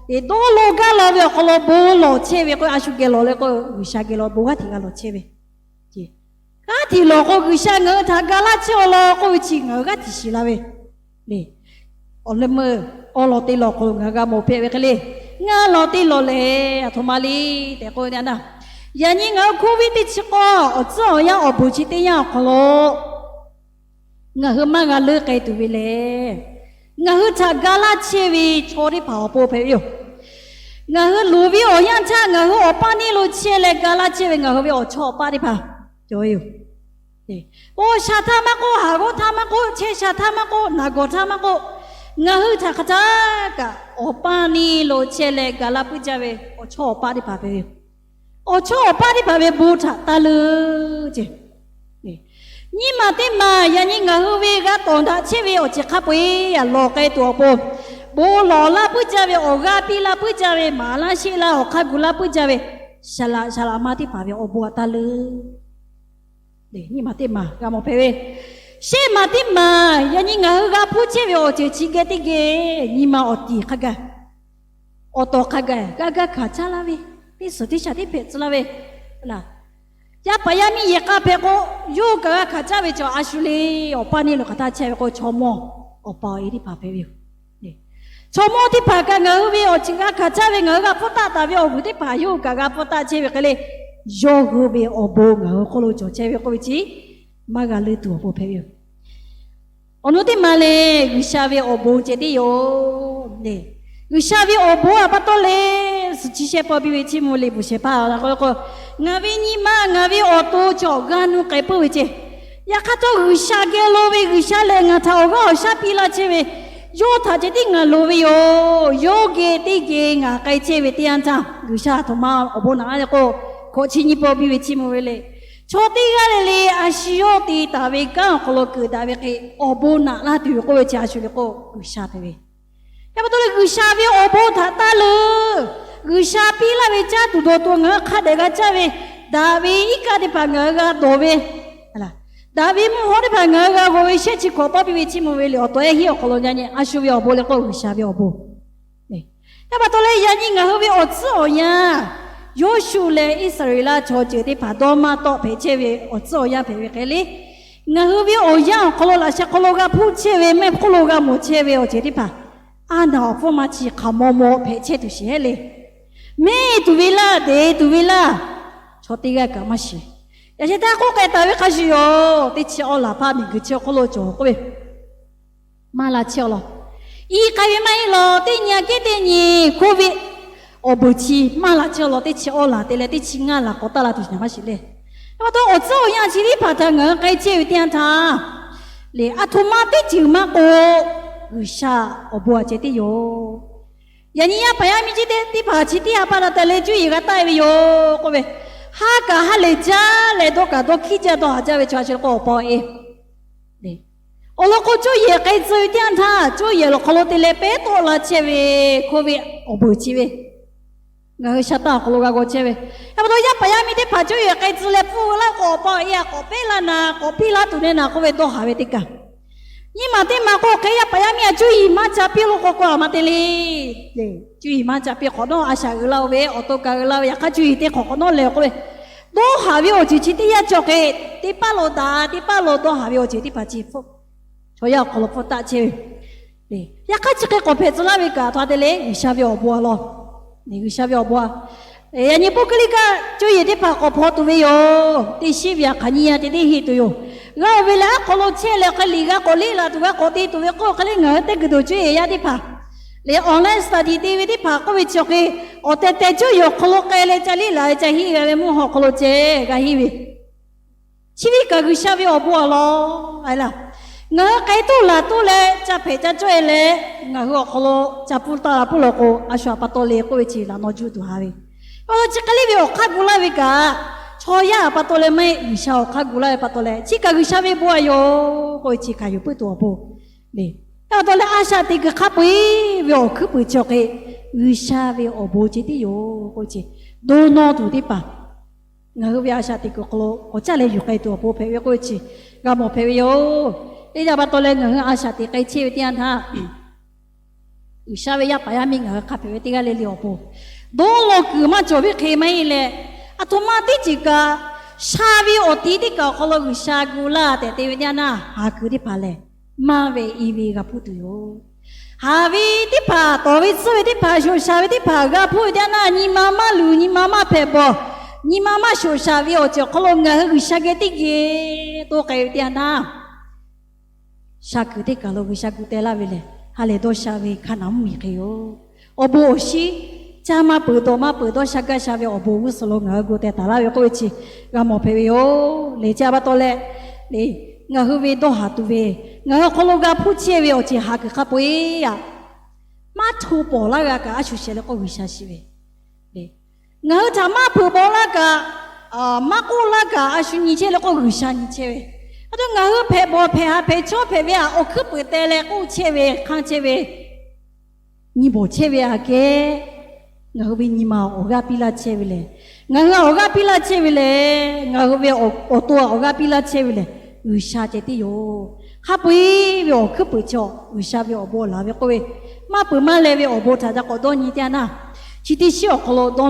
lehˬ dawˇ lo gaˇ law ve awˬ hk'aw lo bon lawˬ chehˇ ve k'o, a shu geh lawˬ leh k'o G'uiˬsha geh lawˬ bon g'aˇ hteꞈ g'a lawˬ chehˇ ve, g'aˇ hteꞈ lawˬ k'o G'uiˬsha ngaˬ hui htaꞈ ga laˇ chehˇ-aw law k'oˆ ve chi ngaˬ hui g'aˇ hteꞈ shiˍ la ve le. Awˬ leh meuˇ awˬ lawn teˇ lawn awˬ hk'aw lo ngaˬ hui g'a mawˬ hpehꞈ ve hk'e le, ngaˇ lawn teˇ lawn lehˬ aˬ htoꞈ ma le tehꞈ k'oˆ ve teˇ yanˇ, yaꞈ nyi ngaˬ hui Covid teˇ chi k'awˇ awˬ tcuhˉ awˬ yanˇ awˬ bon chi teˇ yanˇ awˬ hk'aw lo ngaˬ hui maˇ g'a leuˉ k'ai tuˬ ve lehˬ, ngaˬ hui htaꞈ ga laˇ chehˇ ve chaw teˇ hpaˍ awˬ pon hpehꞈ ve yoˬ. Ngaˬ hui loˍ ve awˬ yanˇ htaˇ ngaˬ hui awˬ paˇ neˇ lo chehˇ leh ga laˇ chehˇ ve ngaˬ hui ve awˬ chawˇ awˬ paˇ teˇ hpaˍ cawˬ ve yoˬ. Paw sha htaˇ maˇ k'oˆ, haˍ g'awˇ htaˇ maˇ k'oˆ, chehˇ sha htaˇ maˇ k'oˆ, naˬ gawˬ htaˇ maˇ k'oˆ, ngaˬ hui htaꞈ hk'a caˉ kaꞈ awˬ paˇ neˇ lo chehˇ leh ga laˇ puiˉ jaˇ ve awˬ chawˇ awˬ paˇ teˇ hpaˍ hpehꞈ ve yoˬ. Awˬ chawˇ awˬ paˇ teˇ hpaˍ ve bon htaꞈ taˇ leuˉ ce. Nyiˇ maˬ teˇ maˬ yaꞈ nyi ngaˬ hui ve g'a tawˍ daꞈ chehˇ ve awˬ ceuˬ hk'a peu-eˬ lawˬ k'ai tuˬ awˬ pon, bon lawˬ laˇ puiˉ jaˇ ve, awˬ g'aˇ piˇ laˇ puiˉ jaˇ ve, maˍ laˇ sheˆ laˇ awˬ hk'aˇ gu laˇ puiˉ jaˇ ve, saˍ laꞈ saˍ laꞈ ma teˇ hpaˍ ve awˬ bon htaꞈ taˇ leuˉ. Nyiˇ maˬ teˇ maˬ g'a mawˬ hpehꞈ ve. Shehˆ maˬ teˇ maˬ yaꞈ nyi ngaˬ hui g'a hpuˇ chehˇ ve awˬ ceuˬ chi geh teˇ geh nyi ma awˬ tiˍ hk'a gaˬ, awˬ tawˍ hk'a gaˬ g'a gaˇ hkanˍ caˇ laˇ ve, teˇ suhˍ teˇ shaˍ teˇ hpehꞈ tcuh laˇ ve, yaˇ paˍ yaˇ miˇ yehˬ k'a hpehꞈ k'o, yawˇ hui kaꞈ g'a hkanˍ caˇ ve cawˬ a shu le. Awˬ paˇ neˇ lo hk'aˬ htaˇ chehˇ ve k'o chaw mawˇ awˬ pa awˬ e teˇ hpaˍ hpehꞈ ve yoˬ. Chaw mawˇ teˇ hpaˍ kaꞈ ngaˬ hui ve awˬ ceuˬ g'a hkanˍ caˇ ve, ngaˬ hui g'a pfuhˇ taˆ taˍ ve awˬ vuiˬ teˇ hpaˍ yawˇ hui kaꞈ g'a pfuhˇ taˆ chehˇ ve hk'e le, yawˇ hui ve awˬ bon ngaˬ hui hk'oˆ lo cawˬ chehˇ ve k'oˆ ve chi maˇ g'a leuˉ tuˬ awˬ pon hpehꞈ ve yoˬ. Awˬ nu teˇ maˬ lehˬ G'uiˬsha ve awˬ bon ceh tiˉ yoˬ le. G'uiˬsha ve awˬ bon a pa taw leh, suhˍ chi shehˆ pawˆ biˇ ve Chiˇ mvuh liꞈ bvuhꞈ shehˍ hpaˇ k'oˆ ve k'o, ngaˬ ve nyi ma ngaˬ ve awˬ to cawˬ g'a nu k'ai puiˉ ve ceh. Yaꞈ hk'aˇ htawˇ G'uiˬsha geh lo ve G'uiˬsha lehˬ ngaˬ htaꞈ awˬ g'aˇ awˬ shaˉ piˇ laˇ chehˇ ve, yawˇ htaꞈ ceh tiˉ ngaˬ loˍ ve yoˬ. Yawˇ geh teˇ geh ngaˬ k'ai chehˇ ve teˇ yanˇ htaˇ G'uiˬsha a htoꞈ ma awˬ bon naꞈ laˇ k'o, hkawꞈ chi nyiˇ pawˆ biˇ ve Chiˇ mvuh ve le. Chaw teˇ g'aˇ le le a shu yawˇ te taˍ ve kanˉ awˬ hk'aw lo keunˍ daꞈ ve hk'e awˬ bon naꞈ laˇ tuˬ yoˬ k'oˆ ve chi a shu le k'o G'uiˬsha hpehꞈ ve. Yaˇ pa taw leh G'uiˬsha ve awˬ bon htaꞈ taˇ leuˉ. G'uiˬsha piˇ laˇ ve caˇ tuˬ dawˬ tuˬ ngaˬ hui hk'a dehꞈ g'a caˇ ve, daꞈ ve iˉ kaˆ teˇ hpaˍ ngaˬ hui g'a dawˬ ve, daꞈ ve mvuhˇ hawˉ teˇ hpaˍ ngaˬ hui g'a g'aw ve shehˆ chi hkawꞈ pawˆ piˇ ve Chiˇ mvuh ve liꞈ awˬ tawehˉ hiˉ awˬ hk'aw lo yaꞈ nyi a shu ve awˬ bon le k'o G'uiˬsha ve awˬ bon. Yaˇ pa taw leh yaꞈ nyi ngaˬ hui ve awˬ tcuhˉ awˬ yanˇ, Yoˇshuˆ leh Iˉsaˍreˍlaˆ chaw ceuˬ teˇ hpaˍ dawˇ maˇ tawˆ hpehꞈ chehˇ ve awˬ tcuhˉ awˬ yanˇ hpehꞈ ve hk'e le, ngaˬ hui ve awˬ yanˇ awˬ hk'aw lo laꞈ sheh hk'aw lo g'a hpuˇ chehˇ ve, mehˆ hk'oˆ lo g'a mawˬ chehˇ ve awˬ ceuˬ teˇ hpaˍ, a naˬ awˬ hpfuhˇ ma chi hk'aˬ maw maw hpehꞈ chehˇ tuˬ sheˍ heˆ le. Mehˆ tuˬ ve laˇ, deꞈ tuˬ ve laˇ, chaw teˇ g'aˇ kaꞈ maˇ shiˍ. Yaꞈ sheh htaˇ k'oˆ k'ai taˍ ve hk'a shuˍ yoˬ. Teˇ chi awˇ laˬ hpaˇ miˬguiˬ chi awˬ hk'oˆ lo cawˬ k'oˆ ve, maˇ la chehˇ-aw law. I k'ai ve maˇ heˆ law, teˇ nyi aꞈ kehˉ teˇ nyi COVID awˬ beuˬ chi maˇ laˬ chehˇ law, teˇ chi awˇ laˬ te leh teˇ chi ngaˇ laˬ k'awꞈ taˇ la tuˬ nyi maˇ shiˍ le. Yaꞈ pa taw awˬ tcuhˉ awˬ yanˇ chi teˇ hpaˍ htaꞈ ngaˬ hui k'ai chehˇ ve teˇ yanˇ htaˇ, le aˬ htoꞈ ma teˇ ceuˬ maˇ k'o, G'uiˬsha awˬ bon aꞈ ceh tiˉ yoˬ. Yaꞈ nyi yaˇ paˍ yaˇ miˇ chi teˇ hpaˍ chi teˇ ha pa taꞈ taˍ leh cuˇ yiˍ g'a taˆ e ve yoˬ k'oˆ ve, ha kaꞈ ha lehˬ jaˇ leh dawˇ kaꞈ dawˇ hkiˉ jaˇ dawˇ haˍ jaˇ ve chaw a shu k'o awˬ pa e. Awˬ lawn k'o, cuˇ yiˍ k'ai tcuh ve teˇ yanˇ htaˇ, cuˇ yiˍ awˬ hk'aw lo te leh pehˉ tawˆ la chehˇ ve COVID awˬ beuˬ chi ve ngaˬ hui sha taˇ awˬ hk'aw lo g'a g'aw chehˇ ve. Yaꞈ pa taw yaˇ paˍ yaˇ miˇ teˇ hpaˍ cuˇ yiˍ k'ai tcuh leh pfuhˇ laˇ k'o, awˬ pa e a k'awꞈ pehˉ laˇ na, k'awꞈ piˇ laˇ tuˬ ne na k'oˆ ve dawˇ haˍ ve teˇ kaˬ. Nyiˇ maˬ teˇ maˬ k'o hk'e yaˇ paˍ yaˇ miˇ a cuˇ yiˍ maˇ ca piˇ lo k'o k'o a ma te le. Cuˇ yiˍ maˇ ca piˇ hk'awꞈ nawˉ a shaꞈ g'uiˬ laˇ-o ve, awˬ to kaꞈ g'uiˬ laˇ ve, yaꞈ hk'aˇ cuˇ yiˍ teˇ hk'awꞈ hk'awꞈ nawˉ lehˬ k'oˆ ve, dawˇ haˍ ve awˬ ceuˬ chi teˇ yanˇ cawˬ hk'e, teˇ paˉ lo daꞈ teˇ paˉ lo dawˇ haˍ ve awˬ ceuˬ teˇ hpaˍ chi hpfuhˆ, chaw yaˇ awˬ hk'aw lo hpfuhˆ taˆ chehˇ ve. Yaꞈ hk'aˇ chi hk'e k'awꞈ hpehꞈ tcuh laˇ ve kaꞈ htaꞈ te leh G'uiˬsha ve awˬ bon a law. G'uiˬsha ve awˬ bon a, yaꞈ nyi puˇ kaˇ liˇ kaꞈ cuˇ yiˍ teˇ hpaˍ k'awꞈ hpaw tuˬ ve yoˬ. Teˇ shiˉ ve a hk'aˬ nyi a te teˇ heˆ tuˬ yoˬ. G'a oˬ ve leh aˉ hk'aw lo chehˇ leh hk'e liꞈ g'a k'awꞈ liˇ laˬ tuˬ g'a k'awꞈ te tuˬ ve k'oˆ hk'e le, ngaˬ hui teˇ kuiˬ tuˬ cuˇ yiˍ yaˇ teˇ hpaˍ le online study te ve teˇ hpaˍ k'oˆ ve chi awˬ hk'e, awˬ tehˬ tehˬ cuˇ yiˍ awˬ hk'aw lo k'ai leh ca liˇ laˬ ve ca hiˆ g'a ve mvuhˇ haw hk'aw lo ceh g'a hiˆ ve Chi ve kaꞈ G'uiˬsha ve awˬ bon a law. Ngaˬ hui k'ai toˇ laˬ toˇ leh ca hpehꞈ ca cawˇ e leh, ngaˬ hui awˬ hk'aw lo ca pfuhˇ taˇ la pfuhˇ law k'o, a shu a pa taw le k'oˆ ve chi laꞈ naw juˇ tuˬ ha ve. Awˬ lawn chi hk'e le ve awˬ hk'aˇ gu laˇ ve kaꞈ, chaw yaˇ a pa taw leh maˇ heˆ, G'uiˬsha awˬ hk'aˇ gu laˇ ve pa taw leh, chi kaꞈ G'uiˬsha ve bon a yoˬ k'oˆ ve chi hkanˍ yuˬ puiˉ tuˬ awˬ pon le. A pa taw leh a shaꞈ teꞈ kuiˬ hk'a peu-eˬ ve awˬ hkuiˉ puiˍ chi awˬ hk'e, G'uiˬsha ve awˬ bon ceh tiˉ yoˬ k'oˆ ve chi, dawˇ nawˇ tuˬ teˇ hpaˍ ngaˬ hui ve a shaꞈ teꞈ kuiˬ hk'aw lo k'awꞈ caˇ leh yuˬ k'ai tuˬ awˬ pon hpehꞈ ve k'oˆ ve chi g'a mawˬ hpehꞈ ve yoˬ. Teˇ yanˇ pa taw leh ngaˬ hui a shaꞈ teꞈ k'ai chehˇ ve teˇ yanˇ htaˇ, G'uiˬsha ve yaˇ paˍ yaˇ miˇ ngaˬ hui hk'a hpehꞈ ve teˇ g'aˇ le le awˬ pon, dawˇ law kuiˬ maˇ cawˬ ve hk'e maˇ heˆ leh, aˬ htoꞈ ma teˇ ceuˬ kaꞈ, sha ve awˬ ti teˇ kaꞈ awˬ hk'aw lo G'uiˬsha gu laˇ tehꞈ te ve teˇ yanˇ htaˇ, haˍ kuiˬ teˇ hpaˍ lehˬ, maˇ ve i ve g'a hpuˇ tuˬ yoˬ. Haˍ ve teˇ hpaˍ, tawˍ ve tsuhˇ ve teˇ hpaˍ, shoꞈ shaˍ ve teˇ hpaˍ g'a hpuˇ ve teˇ yanˇ htaˇ, nyi ma maˇ luˬ, nyi ma maˇ hpehꞈ bawˬ, nyi ma maˇ shoꞈ shaˍ ve awˬ ceuˬ awˬ hk'aw lo ngaˬ hui G'uiˬsha geh teˇ geh to k'ai ve teˇ yanˇ htaˇ, sha kuiˬ teˇ kaˬ lo G'uiˬsha gu teh laˇ ve lehˬ, ha lehˬ dawˇ sha ve hkaˇ naˍ mvuhˇmiˬ hk'e yoˬ. Awˬ bon awˬ shiˉ, caˇ maˇ peuˬ dawˬ maˇ peuˬ dawˇ sha gaˇ sha ve awˬ bon g'uˇ suhˍ lo ngaˬ hui gu teh taˍ laˇ ve k'oˆ ve chi g'a mawˬ hpehꞈ ve yoˬ. Lehˬ chi a pa taw leh, ngaˬ hui ve dawˇ haˍ tuˬ ve, ngaˬ hui awˬ hk'aw lo g'a hpuˇ chehˇ ve awˬ ceuˬ haˍ kuiˬ hk'a peu-eˬ aꞈ, maˇ hto pawˍ laˇ g'a kaꞈ a shu shehˍ leh k'o G'uiˬsha shiˍ ve ngaˬ hui htaꞈ maˇ hpeuꞈ bawˬ laˇ kaꞈ, maˇ k'oˆ laˇ kaꞈ a shu nyi chehˇ leh k'o G'uiˬsha nyi chehˇ ve. A htoꞈ ngaˬ hui hpehꞈ bawˬ hpehꞈ haˍ hpehꞈ chawˇ hpehꞈ ve aꞈ, awˬ hkuiˉ puiˍ teh leh k'oˆ chehˇ ve hk'anˇ chehˇ ve, nyi bawˬ chehˇ ve aꞈ kehˉ, ngaˬ hui ve nyi ma awˬ g'aˇ piˇ laˇ chehˇ ve lehˬ, ngaˬ hui awˬ g'aˇ piˇ laˇ chehˇ ve lehˬ, ngaˬ hui ve awˬ to awˬ g'aˇ piˇ laˇ chehˇ ve lehˬ, G'uiˬsha ceh tiˉ yoˬ. Hk'a peu-eˬ ve awˬ hkuiˉ puiˍ chaw G'uiˬsha ve awˬ bon laˬ ve k'oˆ ve, maˇ peuˬ maˇ leh ve awˬ bon htaꞈ ca k'awꞈ dawˇ nyi teˇ yanˇ htaˇ, chi teˇ shiˉ awˬ hk'aw lo dawˇ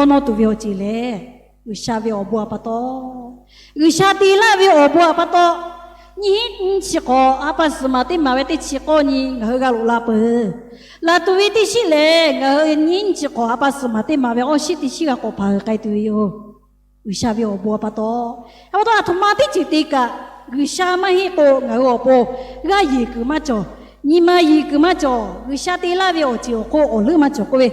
nawˇ tuˬ ve awˬ ceuˬ lehˬ, G'uiˬsha ve awˬ bon a pa taw, G'uiˬsha te laˇ ve awˬ bon a pa taw, nyiˇ hinˉ nyiˇ chi hk'awꞈ ha pa suhˍ maˬ teˇ maˬ ve teˇ chi k'awˇ nyi ngaˬ hui g'a loꞈ la peuˬ. Laˬ tuˬ ve teˇ shiˉ lehˬ, ngaˬ hui nyiˇ hinˉ nyiˇ chi hk'awꞈ ha pa suhˍ maˬ teˇ maˬ ve awˇ shiˉ teˇ shiˉ g'a k'awꞈ hpanˍ hui k'ai tuˬ ve yoˬ. G'uiˬsha ve awˬ bon a pa taw, a pa taw aˬ htoꞈ ma teˇ ceuˬ te kaꞈ, G'uiˬsha maˇ heˆ k'o ngaˬ hui awˬ pon g'aˇ yeˬ kuiˬ maˇ cawˬ, nyi ma yeˬ kuiˬ maˇ cawˬ, G'uiˬsha te laˇ ve awˬ ceuˬ awˬ hk'oˆ awˬ leuˉ maˇ cawˬ k'oˆ ve,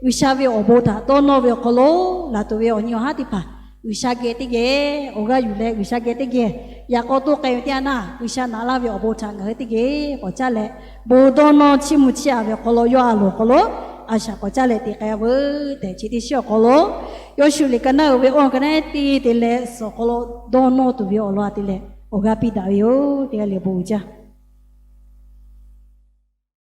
G'uiˬsha ve awˬ bon htaꞈ dawˇ nawˇ ve awˬ hk'aw lo, laˬ tuˬ ve awˬ nyi awˬ haˉ teˇ hpaˍ G'uiˬsha geh teˇ geh awˬ g'aˇ yuˬ leh, G'uiˬsha geh teˇ geh yaꞈ k'aw toˇ k'ai ve teˇ yanˇ htaˇ, G'uiˬsha naꞈ laˇ ve awˬ bon htaꞈ ngaˬ hui teˇ geh k'awꞈ caˇ leh, bon dawˇ nawˇ chiˇ mvuh chiˇ aꞈ ve awˬ hk'aw lo yawˇ a loˍ awˬ hk'aw lo a shaꞈ k'awꞈ caˇ leh te k'ai veuˬ tehꞈ, chi teˇ shiˉ awˬ hk'aw lo Yoˇshuˆ liꞈ ka naˉ uiˍ ve awˇ ka naˉ teˇ te leh suhˍ awˬ hk'aw lo dawˇ nawˇ tuˬ ve awˬ lawn a te leh awˬ g'aˇ piˇ daꞈ ve yoˬ. Teˇ g'aˇ le bon uiˍ jaˇ.